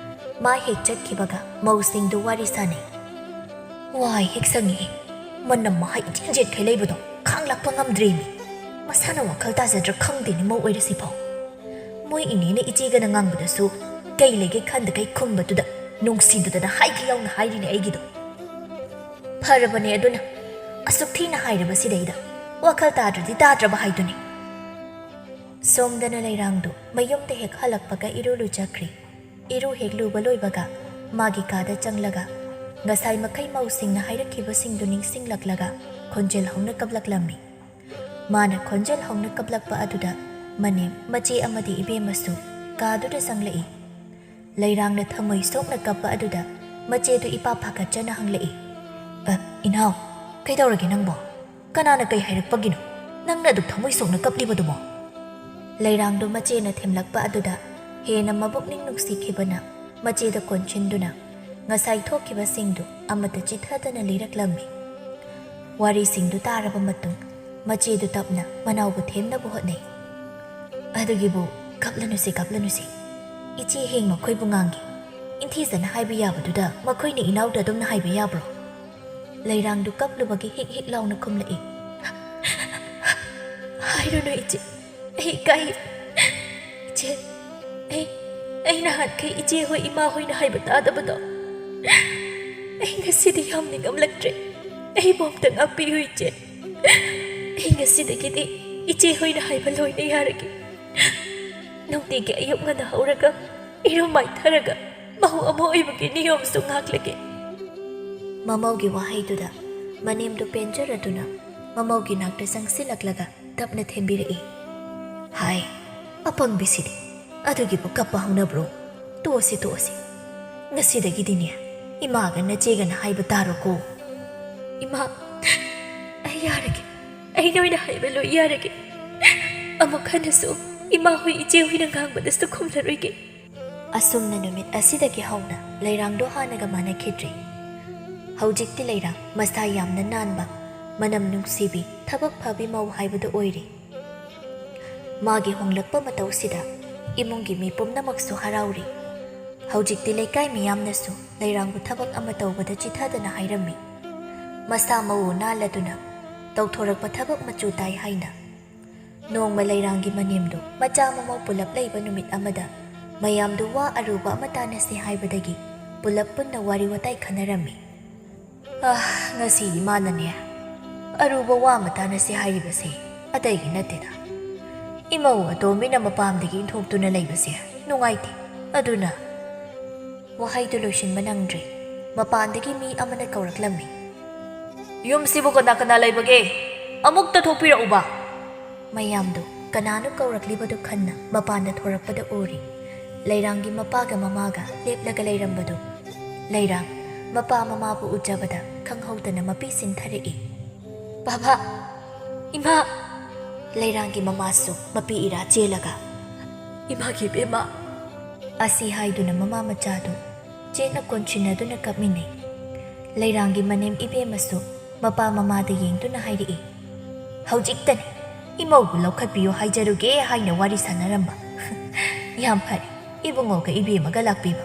ꯃꯥ ꯍꯦꯛ ꯆꯠꯈꯤꯕꯒ ꯃꯧꯁꯤꯡꯗꯨ ꯋꯥꯔꯤ ꯁꯥꯅꯩ꯫ "ꯋꯥꯏ ꯍꯦꯛ ꯁꯪꯉꯤꯍꯦ, ꯃꯅꯝ ꯃꯍꯥ ꯏꯆꯦꯟ ꯆꯦꯟꯈꯩ ꯂꯩꯕꯗꯣ ꯈꯥꯡꯂꯥꯛꯄ ꯉꯝꯗ꯭ꯔꯦꯃꯤ꯫ ꯃꯁꯥꯅ ꯋꯥꯈꯜ ꯇꯥꯖꯗ꯭ꯔꯥ ꯈꯪꯗꯦꯅꯦ ꯃꯧ ꯑꯣꯏꯔꯁꯤꯐꯥꯎ꯫ ꯃꯣꯏ ꯏꯅꯦꯅ ꯏꯆꯦꯒꯅ ꯉꯥꯡꯕꯗꯁꯨ ꯀꯩ ꯂꯩꯒꯦ ꯈꯟꯗꯈꯩ ꯈꯨꯝꯕꯗꯨꯗ ꯅꯨꯡꯁꯤꯗꯗꯅ ꯍꯥꯏꯒꯦ ꯌꯥꯎꯅ ꯍꯥꯏꯔꯤꯅꯦ ꯑꯩꯒꯤꯗꯣ꯫ ꯐꯔꯕꯅꯦ ꯑꯗꯨꯅ, ꯑꯁꯨꯛ ꯊꯤꯅ ꯍꯥꯏꯔꯕꯁꯤꯗꯩꯗ ꯋꯥꯈꯜ ꯇꯥꯗ꯭ꯔꯗꯤ ꯇꯥꯗ꯭ꯔꯕ ꯍꯥꯏꯗꯨꯅꯤ꯫" ꯁꯣꯝꯗꯅ ꯂꯩꯔꯥꯡꯗꯨ ꯃꯌꯨꯝꯗ ꯍꯦꯛ ꯍꯜꯂꯛꯄꯒ ꯏꯔꯨ ꯂꯨꯖꯈ꯭ꯔꯦ꯫ ꯏꯔꯨ ꯍꯦꯛ ꯂꯨꯕ ꯂꯣꯏꯕꯒ ꯃꯥꯒꯤ ꯀꯥꯗ ꯆꯪꯂꯒ ꯉꯁꯥꯏ ꯃꯈꯩ ꯃꯧꯁꯤꯡꯅ ꯍꯥꯏꯔꯛꯈꯤꯕꯁꯤꯡꯗꯨ ꯅꯤꯡꯁꯤꯡꯂꯛꯂꯒ ꯈꯣꯟꯖꯦꯜ ꯍꯧꯅ ꯀꯞꯂꯛꯂꯝꯃꯤ꯫ ꯃꯥꯅ ꯈꯣꯟꯖꯦꯜ ꯍꯧꯅ ꯀꯞꯂꯛꯄ ꯑꯗꯨꯗ ꯃꯅꯦꯝ, ꯃꯆꯦ ꯑꯃꯗꯤ ꯏꯕꯦꯝꯃꯁꯨ ꯀꯥꯗꯨꯗ ꯆꯪꯂꯛꯏ꯫ ꯂꯩꯔꯥꯡꯅ ꯊꯃꯣꯏ ꯁꯣꯛꯅ ꯀꯞꯄ ꯑꯗꯨꯗ ꯃꯆꯦꯗꯨ ꯏꯄꯥ ꯐꯥꯒꯠꯆꯅ ꯍꯪꯂꯛꯏ, "ꯑ, ꯏꯅꯥꯎ, ꯀꯩꯗꯧꯔꯒꯦ ꯅꯪꯕꯣ? ꯀꯅꯥꯅ ꯀꯩ ꯍꯥꯏꯔꯛꯄꯒꯤꯅꯣ? ꯅꯪꯅ ꯑꯗꯨꯛ ꯊꯃꯣꯏ ꯁꯣꯛꯅ ꯀꯞꯂꯤꯕꯗꯨꯕꯣ?" ꯂꯩꯔꯥꯡꯗꯣ ꯃꯆꯦꯅ ꯊꯦꯝꯂꯛꯄ ꯑꯗꯨꯗ ꯍꯦꯟꯅ ꯃꯕꯨꯛꯅꯤꯡ ꯅꯨꯡꯁꯤꯈꯤꯕꯅ ꯃꯆꯦꯗ ꯀꯣꯟꯁꯤꯟꯗꯨꯅ ꯉꯁꯥꯏ ꯊꯣꯛꯈꯤꯕꯁꯤꯡꯗꯨ ꯑꯃꯠꯇ ꯆꯤꯊꯗꯅ ꯂꯤꯔꯛꯂꯝꯃꯤ꯫ ꯋꯥꯔꯤꯁꯤꯡꯗꯨ ꯇꯥꯔꯕ ꯃꯇꯨꯡ ꯃꯆꯦꯗꯨ ꯇꯞꯅ ꯃꯅꯥꯎꯕꯨ ꯊꯦꯝꯅꯕ ꯍꯣꯠꯅꯩ꯫ "ꯑꯗꯨꯒꯤꯕꯨ ꯀꯞꯂꯅꯨꯁꯦ, ꯀꯞꯂꯅꯨꯁꯦ꯫ ꯏꯆꯦ ꯍꯌꯦꯡ ꯃꯈꯣꯏꯕꯨ ꯉꯥꯡꯒꯦ꯫ ꯏꯟꯊꯤꯖꯅ ꯍꯥꯏꯕ ꯌꯥꯕꯗꯨꯗ ꯃꯈꯣꯏꯅ ꯏꯅꯥꯎꯗ ꯑꯗꯨꯝꯅ ꯍꯥꯏꯕ ꯌꯥꯕ꯭ꯔꯣ?" ꯂꯩꯔꯥꯡꯗꯨ ꯀꯞꯂꯨꯕꯒꯤ ꯍꯤꯛ ꯍꯤꯛ ꯂꯥꯎꯅ ꯈꯨꯝꯂꯛꯏ꯫ "ꯍꯥꯏꯔꯨꯅꯨ ꯏꯆꯦ, ꯑꯩ ꯏꯀꯥꯏ꯫ ꯏꯆꯦ, ꯑꯩ, ꯑꯩ ꯅꯍꯥꯟꯈꯩ ꯏꯆꯦ ꯍꯣꯏ, ꯏꯃꯥ ꯍꯣꯏꯅ ꯍꯥꯏꯕ ꯇꯥꯗꯕꯗꯣ ꯑꯩ ꯉꯁꯤꯗꯤ ꯌꯥꯝ ꯅꯤꯡꯉꯝꯂꯛꯇ꯭ꯔꯦ꯫ ꯑꯩꯕꯨ ꯑꯝꯇ ꯉꯥꯛꯄꯤꯌꯨ ꯏꯆꯦ꯫ ꯑꯩ ꯉꯁꯤꯗꯒꯤꯗꯤ ꯏꯆꯦ ꯍꯣꯏꯅ ꯍꯥꯏꯕ ꯂꯣꯏꯅ ꯌꯥꯔꯒꯦ꯫ ꯅꯨꯡꯇꯤꯒꯤ ꯑꯌꯨꯛ ꯉꯟꯅ ꯍꯧꯔꯒ ꯏꯔꯨ ꯃꯥꯏꯊꯔꯒ ꯃꯧ ꯑꯃ ꯑꯣꯏꯕꯒꯤ ꯅꯤꯌꯣꯝꯁꯨ ꯉꯥꯛꯂꯒꯦ꯫" ꯃꯃꯧꯒꯤ ꯋꯥꯍꯩꯗꯨꯗ ꯃꯅꯦꯝꯗꯨ ꯄꯦꯟꯖꯔꯗꯨꯅ ꯃꯃꯧꯒꯤ ꯅꯥꯛꯇ ꯆꯪꯁꯤꯜꯂꯛꯂꯒ ꯇꯞꯅ ꯊꯦꯝꯕꯤꯔꯛꯏ꯫ "ꯍꯥꯏ, ꯑꯄꯪꯕꯤꯁꯤꯗꯤ, ꯑꯗꯨꯒꯤꯕꯨ ꯀꯞꯄ ꯍꯧꯅꯕ꯭ꯔꯣ? ꯇꯣꯛꯑꯁꯤ, ꯇꯣꯛꯑꯁꯤ꯫ ꯉꯁꯤꯗꯒꯤꯗꯤꯅꯦ, ꯏꯃꯥꯒ ꯅꯆꯦꯒꯅ ꯍꯥꯏꯕ ꯇꯥꯔꯣꯀꯣ꯫" "ꯏꯃꯥ, ꯑꯩ ꯌꯥꯔꯒꯦ꯫ ꯑꯩꯅ ꯑꯣꯏꯅ ꯍꯥꯏꯕ ꯂꯣꯏ ꯌꯥꯔꯒꯦ꯫ ꯑꯃꯨꯛ ꯍꯟꯅꯁꯨ ꯏꯃꯥ ꯍꯣꯏ, ꯏꯆꯦ ꯍꯣꯏꯅ ꯉꯥꯡꯕꯗꯁꯨ ꯈꯨꯝꯂꯔꯣꯏꯒꯦ꯫" ꯑꯁꯨꯝꯅ ꯅꯨꯃꯤꯠ ꯑꯁꯤꯗꯒꯤ ꯍꯧꯅ ꯂꯩꯔꯥꯡꯗꯣ ꯍꯥꯟꯅꯒ ꯃꯥꯟꯅꯈꯤꯗ꯭ꯔꯦ꯫ ꯍꯧꯖꯤꯛꯇꯤ ꯂꯩꯔꯥꯡ ꯃꯁꯥ ꯌꯥꯝꯅ ꯅꯥꯟꯕ, ꯃꯅꯝ ꯅꯨꯡꯁꯤꯕꯤ, ꯊꯕꯛ ꯐꯕꯤ ꯃꯧ ꯍꯥꯏꯕꯗꯨ ꯑꯣꯏꯔꯦ꯫ ꯃꯥꯒꯤ ꯍꯣꯡꯂꯛꯄ ꯃꯇꯧꯁꯤꯗ ꯏꯃꯨꯡꯒꯤ ꯃꯤ ꯄꯨꯝꯅꯃꯛꯁꯨ ꯍꯔꯥꯎꯔꯤ꯫ ꯍꯧꯖꯤꯛꯇꯤ ꯂꯩꯀꯥꯏ ꯃꯤꯌꯥꯝꯅꯁꯨ ꯂꯩꯔꯥꯡꯕꯨ ꯊꯕꯛ ꯑꯃ ꯇꯧꯕꯗ ꯆꯤꯊꯗꯅ ꯍꯥꯏꯔꯝꯃꯤ꯫ ꯃꯁꯥ ꯃꯎ ꯅꯥꯜꯂꯗꯨꯅ ꯇꯧꯊꯣꯔꯛꯄ ꯊꯕꯛ ꯃꯆꯨ ꯇꯥꯏ ꯍꯥꯏꯅ꯫ ꯅꯣꯡꯃ ꯂꯩꯔꯥꯡꯒꯤ ꯃꯅꯦꯝꯗꯣ ꯃꯆꯥ ꯃꯃꯧ ꯄꯨꯂꯞ ꯂꯩꯕ ꯅꯨꯃꯤꯠ ꯑꯃꯗ ꯃꯌꯥꯝꯗꯨ ꯋꯥ ꯑꯔꯨꯕ ꯑꯃ ꯇꯥꯟꯅꯁꯤ ꯍꯥꯏꯕꯗꯒꯤ ꯄꯨꯂꯞ ꯄꯨꯟꯅ ꯋꯥꯔꯤ ꯋꯥꯇꯥꯏ ꯈꯟꯅꯔꯝꯃꯤ꯫ "ꯑꯥ, ꯉꯁꯤ ꯏꯃꯥꯅꯅꯦ ꯑꯔꯨꯕ ꯋꯥ ꯑꯃ ꯇꯥꯟꯅꯁꯤ ꯍꯥꯏꯔꯤꯕꯁꯦ ꯑꯇꯩꯒꯤ ꯅꯠꯇꯦꯗ꯫ ꯏꯃꯧ ꯑꯇꯣꯝꯕꯤꯅ ꯃꯄꯥꯝꯗꯒꯤ ꯏꯟꯊꯣꯛꯇꯨꯅ ꯂꯩꯕꯁꯦ ꯅꯨꯡꯉꯥꯏꯇꯦ꯫ ꯑꯗꯨꯅ" ꯋꯥꯍꯩꯗꯨ ꯂꯣꯏꯁꯤꯟꯕ ꯅꯪꯗ꯭ꯔꯤ꯫ ꯃꯄꯥꯟꯗꯒꯤ ꯃꯤ ꯑꯃꯅ ꯀꯧꯔꯛꯂꯝꯃꯤ꯫ "ꯌꯨꯝꯁꯤꯕꯨ ꯀꯅꯥ ꯀꯅꯥ ꯂꯩꯕꯒꯦ? ꯑꯃꯨꯛꯇ ꯊꯣꯛꯄꯤꯔꯛꯎꯕ!" ꯃꯌꯥꯝꯗꯨ ꯀꯅꯥꯅꯣ ꯀꯧꯔꯛꯂꯤꯕꯗꯨ ꯈꯟꯅ ꯃꯄꯥꯟꯗ ꯊꯣꯔꯛꯄꯗ ꯎꯔꯤ꯫ ꯂꯩꯔꯥꯡꯒꯤ ꯃꯄꯥꯒ ꯃꯃꯥꯒ ꯂꯦꯞꯂꯒ ꯂꯩꯔꯝꯕꯗꯨ꯫ ꯂꯩꯔꯥꯡ ꯃꯄꯥ ꯃꯃꯥꯕꯨ ꯎꯖꯕꯗ ꯈꯪꯍꯧꯗꯅ ꯃꯄꯤ ꯁꯤꯟꯊꯔꯛꯏ꯫ "ꯕꯥꯕꯥ, ꯏꯃꯥ!" ꯂꯩꯔꯥꯡꯒꯤ ꯃꯃꯥꯁꯨ ꯃꯄꯤ ꯏꯔꯥ ꯆꯦꯜꯂꯒ, "ꯏꯃꯥꯒꯤ ꯏꯕꯦꯝꯃ!" ꯑꯁꯤ ꯍꯥꯏꯗꯨꯅ ꯃꯃꯥ ꯃꯆꯥꯗꯨ ꯆꯦꯠꯅ ꯀꯣꯟꯁꯤꯟꯅꯗꯨꯅ ꯀꯞꯃꯤꯟꯅꯩ꯫ ꯂꯩꯔꯥꯡꯒꯤ ꯃꯅꯦꯝ ꯏꯕꯦꯝꯃꯁꯨ ꯃꯄꯥ ꯃꯃꯥꯗ ꯌꯦꯡꯗꯨꯅ ꯍꯥꯏꯔꯛꯏ, "ꯍꯧꯖꯤꯛꯇꯅꯤ ꯏꯃꯧꯕꯨ ꯂꯧꯈꯠꯄꯤꯌꯨ ꯍꯥꯏꯖꯔꯨꯒꯦ ꯍꯥꯏꯅ ꯋꯥꯔꯤ ꯁꯥꯟꯅꯔꯝꯕ꯫ ꯌꯥꯝ ꯐꯔꯦ ꯏꯕꯨꯡꯉꯣꯒ ꯏꯕꯦꯝꯃꯒ ꯂꯥꯛꯄꯤꯕ꯫"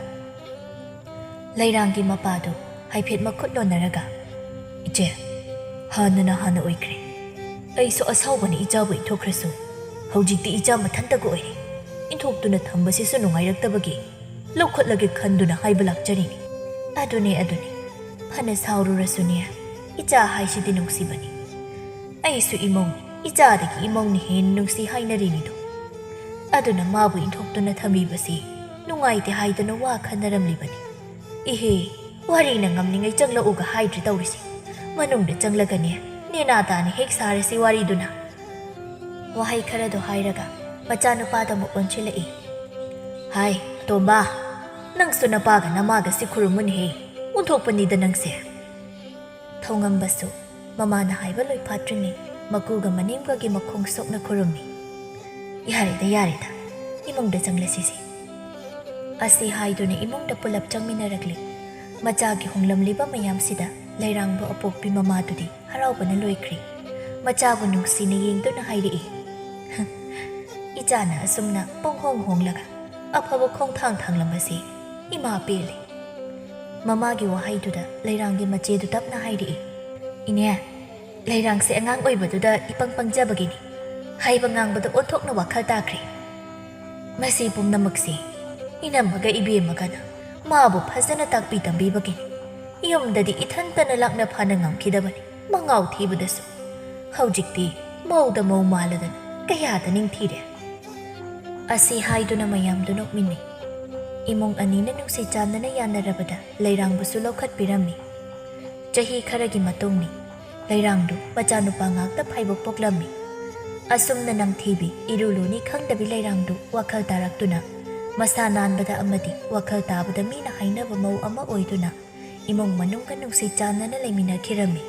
ꯂꯩꯔꯥꯡꯒꯤ ꯃꯄꯥꯗꯨ ꯍꯥꯏꯐꯦꯠ ꯃꯈꯨꯠ ꯂꯣꯟꯅꯔꯒ, "ꯏꯆꯦ, ꯍꯥꯟꯅꯅ ꯍꯥꯟꯅ ꯑꯣꯏꯈ꯭ꯔꯦ꯫ ꯑꯩꯁꯨ ꯑꯁꯥꯎꯕꯅ ꯏꯆꯥꯕꯨ ꯏꯟꯊꯣꯛꯈ꯭ꯔꯁꯨ, ꯍꯧꯖꯤꯛꯇꯤ ꯏꯆꯥ ꯃꯊꯟꯇꯒ ꯑꯣꯏꯔꯦ꯫ ꯏꯟꯊꯣꯛꯇꯨꯅ ꯊꯝꯕꯁꯤꯁꯨ ꯅꯨꯡꯉꯥꯏꯔꯛꯇꯕꯒꯤ ꯂꯧꯈꯠꯂꯒꯦ ꯈꯟꯗꯨꯅ ꯍꯥꯏꯕ ꯂꯥꯛꯆꯔꯤꯅꯤ꯫" "ꯑꯗꯨꯅꯦ, ꯑꯗꯨꯅꯦ꯫ ꯐꯅ ꯁꯥꯎꯔꯨꯔꯁꯨꯅꯦ, ꯏꯆꯥ ꯍꯥꯏꯁꯤꯗꯤ ꯅꯨꯡꯁꯤꯕꯅꯤ꯫ ꯑꯩꯁꯨ ꯏꯃꯧꯅꯤ, ꯏꯆꯥꯗꯒꯤ ꯏꯃꯧꯅ ꯍꯦꯟꯅ ꯅꯨꯡꯁꯤ ꯍꯥꯏꯅꯔꯤꯅꯤꯗꯣ꯫ ꯑꯗꯨꯅ ꯃꯥꯕꯨ ꯏꯟꯊꯣꯛꯇꯨꯅ ꯊꯝꯂꯤꯕꯁꯤ ꯅꯨꯡꯉꯥꯏꯇꯦ ꯍꯥꯏꯗꯅ ꯋꯥ ꯈꯟꯅꯔꯝꯂꯤꯕꯅꯤ꯫ ꯏꯍꯦ, ꯋꯥꯔꯤꯅ ꯉꯝꯂꯤꯉꯩ ꯆꯪꯂꯛꯎꯒ ꯍꯥꯏꯗ꯭ꯔꯤ ꯇꯧꯔꯤꯁꯤ꯫ ꯃꯅꯨꯡꯗ ꯆꯪꯂꯒꯅꯦ, ꯅꯦꯅꯥ ꯇꯥꯅ ꯍꯦꯛ ꯁꯥꯔꯁꯤ ꯋꯥꯔꯤꯗꯨꯅ꯫" ꯋꯥꯍꯩ ꯈꯔꯗꯣ ꯍꯥꯏꯔꯒ ꯃꯆꯥꯅꯨꯄꯥꯗ ꯑꯃꯨꯛ ꯑꯣꯟꯁꯤꯜꯂꯛꯏ꯫ "ꯍꯥꯏ, ꯇꯣꯝꯕ, ꯅꯪꯁꯨ ꯅꯄꯥꯒ ꯅꯃꯥꯒꯁꯤ ꯈꯨꯔꯨꯝꯃꯨꯅꯦꯍꯦ꯫ ꯑꯣꯟꯊꯣꯛꯄꯅꯤꯗ ꯅꯪꯁꯦ꯫" ꯊꯧꯉꯝꯕꯁꯨ ꯃꯃꯥꯅ ꯍꯥꯏꯕ ꯂꯣꯏ ꯐꯥꯠꯇ꯭ꯔꯤꯉꯩ ꯃꯀꯨꯒ ꯃꯅꯦꯝꯒꯒꯤ ꯃꯈꯣꯡ ꯁꯣꯛꯅ ꯈꯨꯔꯨꯝꯃꯤ꯫ "ꯌꯥꯔꯦꯗ, ꯌꯥꯔꯦꯗ, ꯏꯃꯨꯡꯗ ꯆꯪꯂꯁꯤꯁꯦ꯫" ꯑꯁꯤ ꯍꯥꯏꯗꯨꯅ ꯏꯃꯨꯡꯗ ꯄꯨꯂꯞ ꯆꯪꯃꯤꯟꯅꯔꯛꯂꯤ꯫ ꯃꯆꯥꯒꯤ ꯍꯣꯡꯂꯝꯂꯤꯕ ꯃꯌꯥꯝꯁꯤꯗ ꯂꯩꯔꯥꯡꯕ ꯑꯄꯣꯛꯄꯤ ꯃꯃꯥꯗꯨꯗꯤ ꯍꯔꯥꯎꯕꯅ ꯂꯣꯏꯈ꯭ꯔꯦ꯫ ꯃꯆꯥꯕꯨ ꯅꯨꯡꯁꯤꯅ ꯌꯦꯡꯗꯨꯅ ꯍꯥꯏꯔꯛꯏ, "ꯏꯆꯥꯅ ꯑꯁꯨꯝꯅ ꯄꯪꯍꯣꯡ ꯍꯣꯡꯂꯒ ꯑꯐꯕ ꯈꯣꯡꯊꯥꯡ ꯊꯥꯡꯂꯝꯕꯁꯤ ꯏꯃꯥ ꯄꯦꯜꯂꯦ꯫" ꯃꯃꯥꯒꯤ ꯋꯥꯍꯩꯗꯨꯗ ꯂꯩꯔꯥꯡꯒꯤ ꯃꯆꯦꯗꯨ ꯇꯞꯅ ꯍꯥꯏꯔꯛꯏ, "ꯏꯅꯦ, ꯂꯩꯔꯥꯡꯁꯦ ꯑꯉꯥꯡ ꯑꯣꯏꯕꯗꯨꯗ ꯏꯄꯪ ꯄꯪꯖꯕꯒꯤꯅꯤ꯫ ꯍꯥꯏꯕ ꯉꯥꯡꯕꯗ ꯑꯣꯟꯊꯣꯛꯅ ꯋꯥꯈꯜ ꯇꯥꯈ꯭ꯔꯦ꯫ ꯃꯁꯤ ꯄꯨꯝꯅꯃꯛꯁꯤ ꯏꯅꯝꯃꯒ ꯏꯕꯦꯝꯃꯒꯅ ꯃꯥꯕꯨ ꯐꯖꯅ ꯇꯥꯛꯄꯤ ꯇꯝꯕꯤꯕꯒꯤꯅꯤ꯫ ꯌꯨꯝꯗꯗꯤ ꯏꯊꯟꯇꯅ ꯂꯥꯛꯅ ꯐꯥꯅ ꯉꯝꯈꯤꯗꯕꯅꯤ꯫ ꯃꯉꯥꯎ ꯊꯤꯕꯗꯁꯨ꯫ ꯍꯧꯖꯤꯛꯇꯤ ꯃꯧꯗ ꯃꯧ ꯃꯥꯜꯂꯗꯅ ꯀꯌꯥꯗ ꯅꯤꯡꯊꯤꯔꯦ꯫" ꯑꯁꯤ ꯍꯥꯏꯗꯨꯅ ꯃꯌꯥꯝꯗꯨ ꯅꯣꯛꯃꯤꯟꯅꯩ꯫ ꯏꯃꯨꯡ ꯑꯅꯤꯅ ꯅꯨꯡꯁꯤ ꯆꯥꯟꯅꯅ ꯌꯥꯅꯔꯕꯗ ꯂꯩꯔꯥꯡꯕꯁꯨ ꯂꯧꯈꯠꯄꯤꯔꯝꯃꯤ꯫ ꯆꯍꯤ ꯈꯔꯒꯤ ꯃꯇꯨꯡꯅꯤ꯫ ꯂꯩꯔꯥꯡꯗꯨ ꯃꯆꯥꯅꯨꯄꯥ ꯉꯥꯛꯇ ꯐꯥꯏꯕꯣꯛ ꯄꯣꯛꯂꯝꯃꯤ꯫ ꯑꯁꯨꯝꯅ ꯅꯝꯊꯤꯕꯤ, ꯏꯔꯨ ꯂꯨꯅꯤ ꯈꯪꯗꯕꯤ ꯂꯩꯔꯥꯡꯗꯨ ꯋꯥꯈꯜ ꯇꯥꯔꯛꯇꯨꯅ, ꯃꯁꯥ ꯅꯥꯟꯕꯗ ꯑꯃꯗꯤ ꯋꯥꯈꯜ ꯇꯥꯕꯗ ꯃꯤꯅ ꯍꯥꯏꯅꯕ ꯃꯧ ꯑꯃ ꯑꯣꯏꯗꯨꯅ ꯏꯃꯨꯡ ꯃꯅꯨꯡꯒ ꯅꯨꯡꯁꯤ ꯆꯥꯟꯅꯅ ꯂꯩꯃꯤꯟꯅꯈꯤꯔꯝꯃꯤ꯫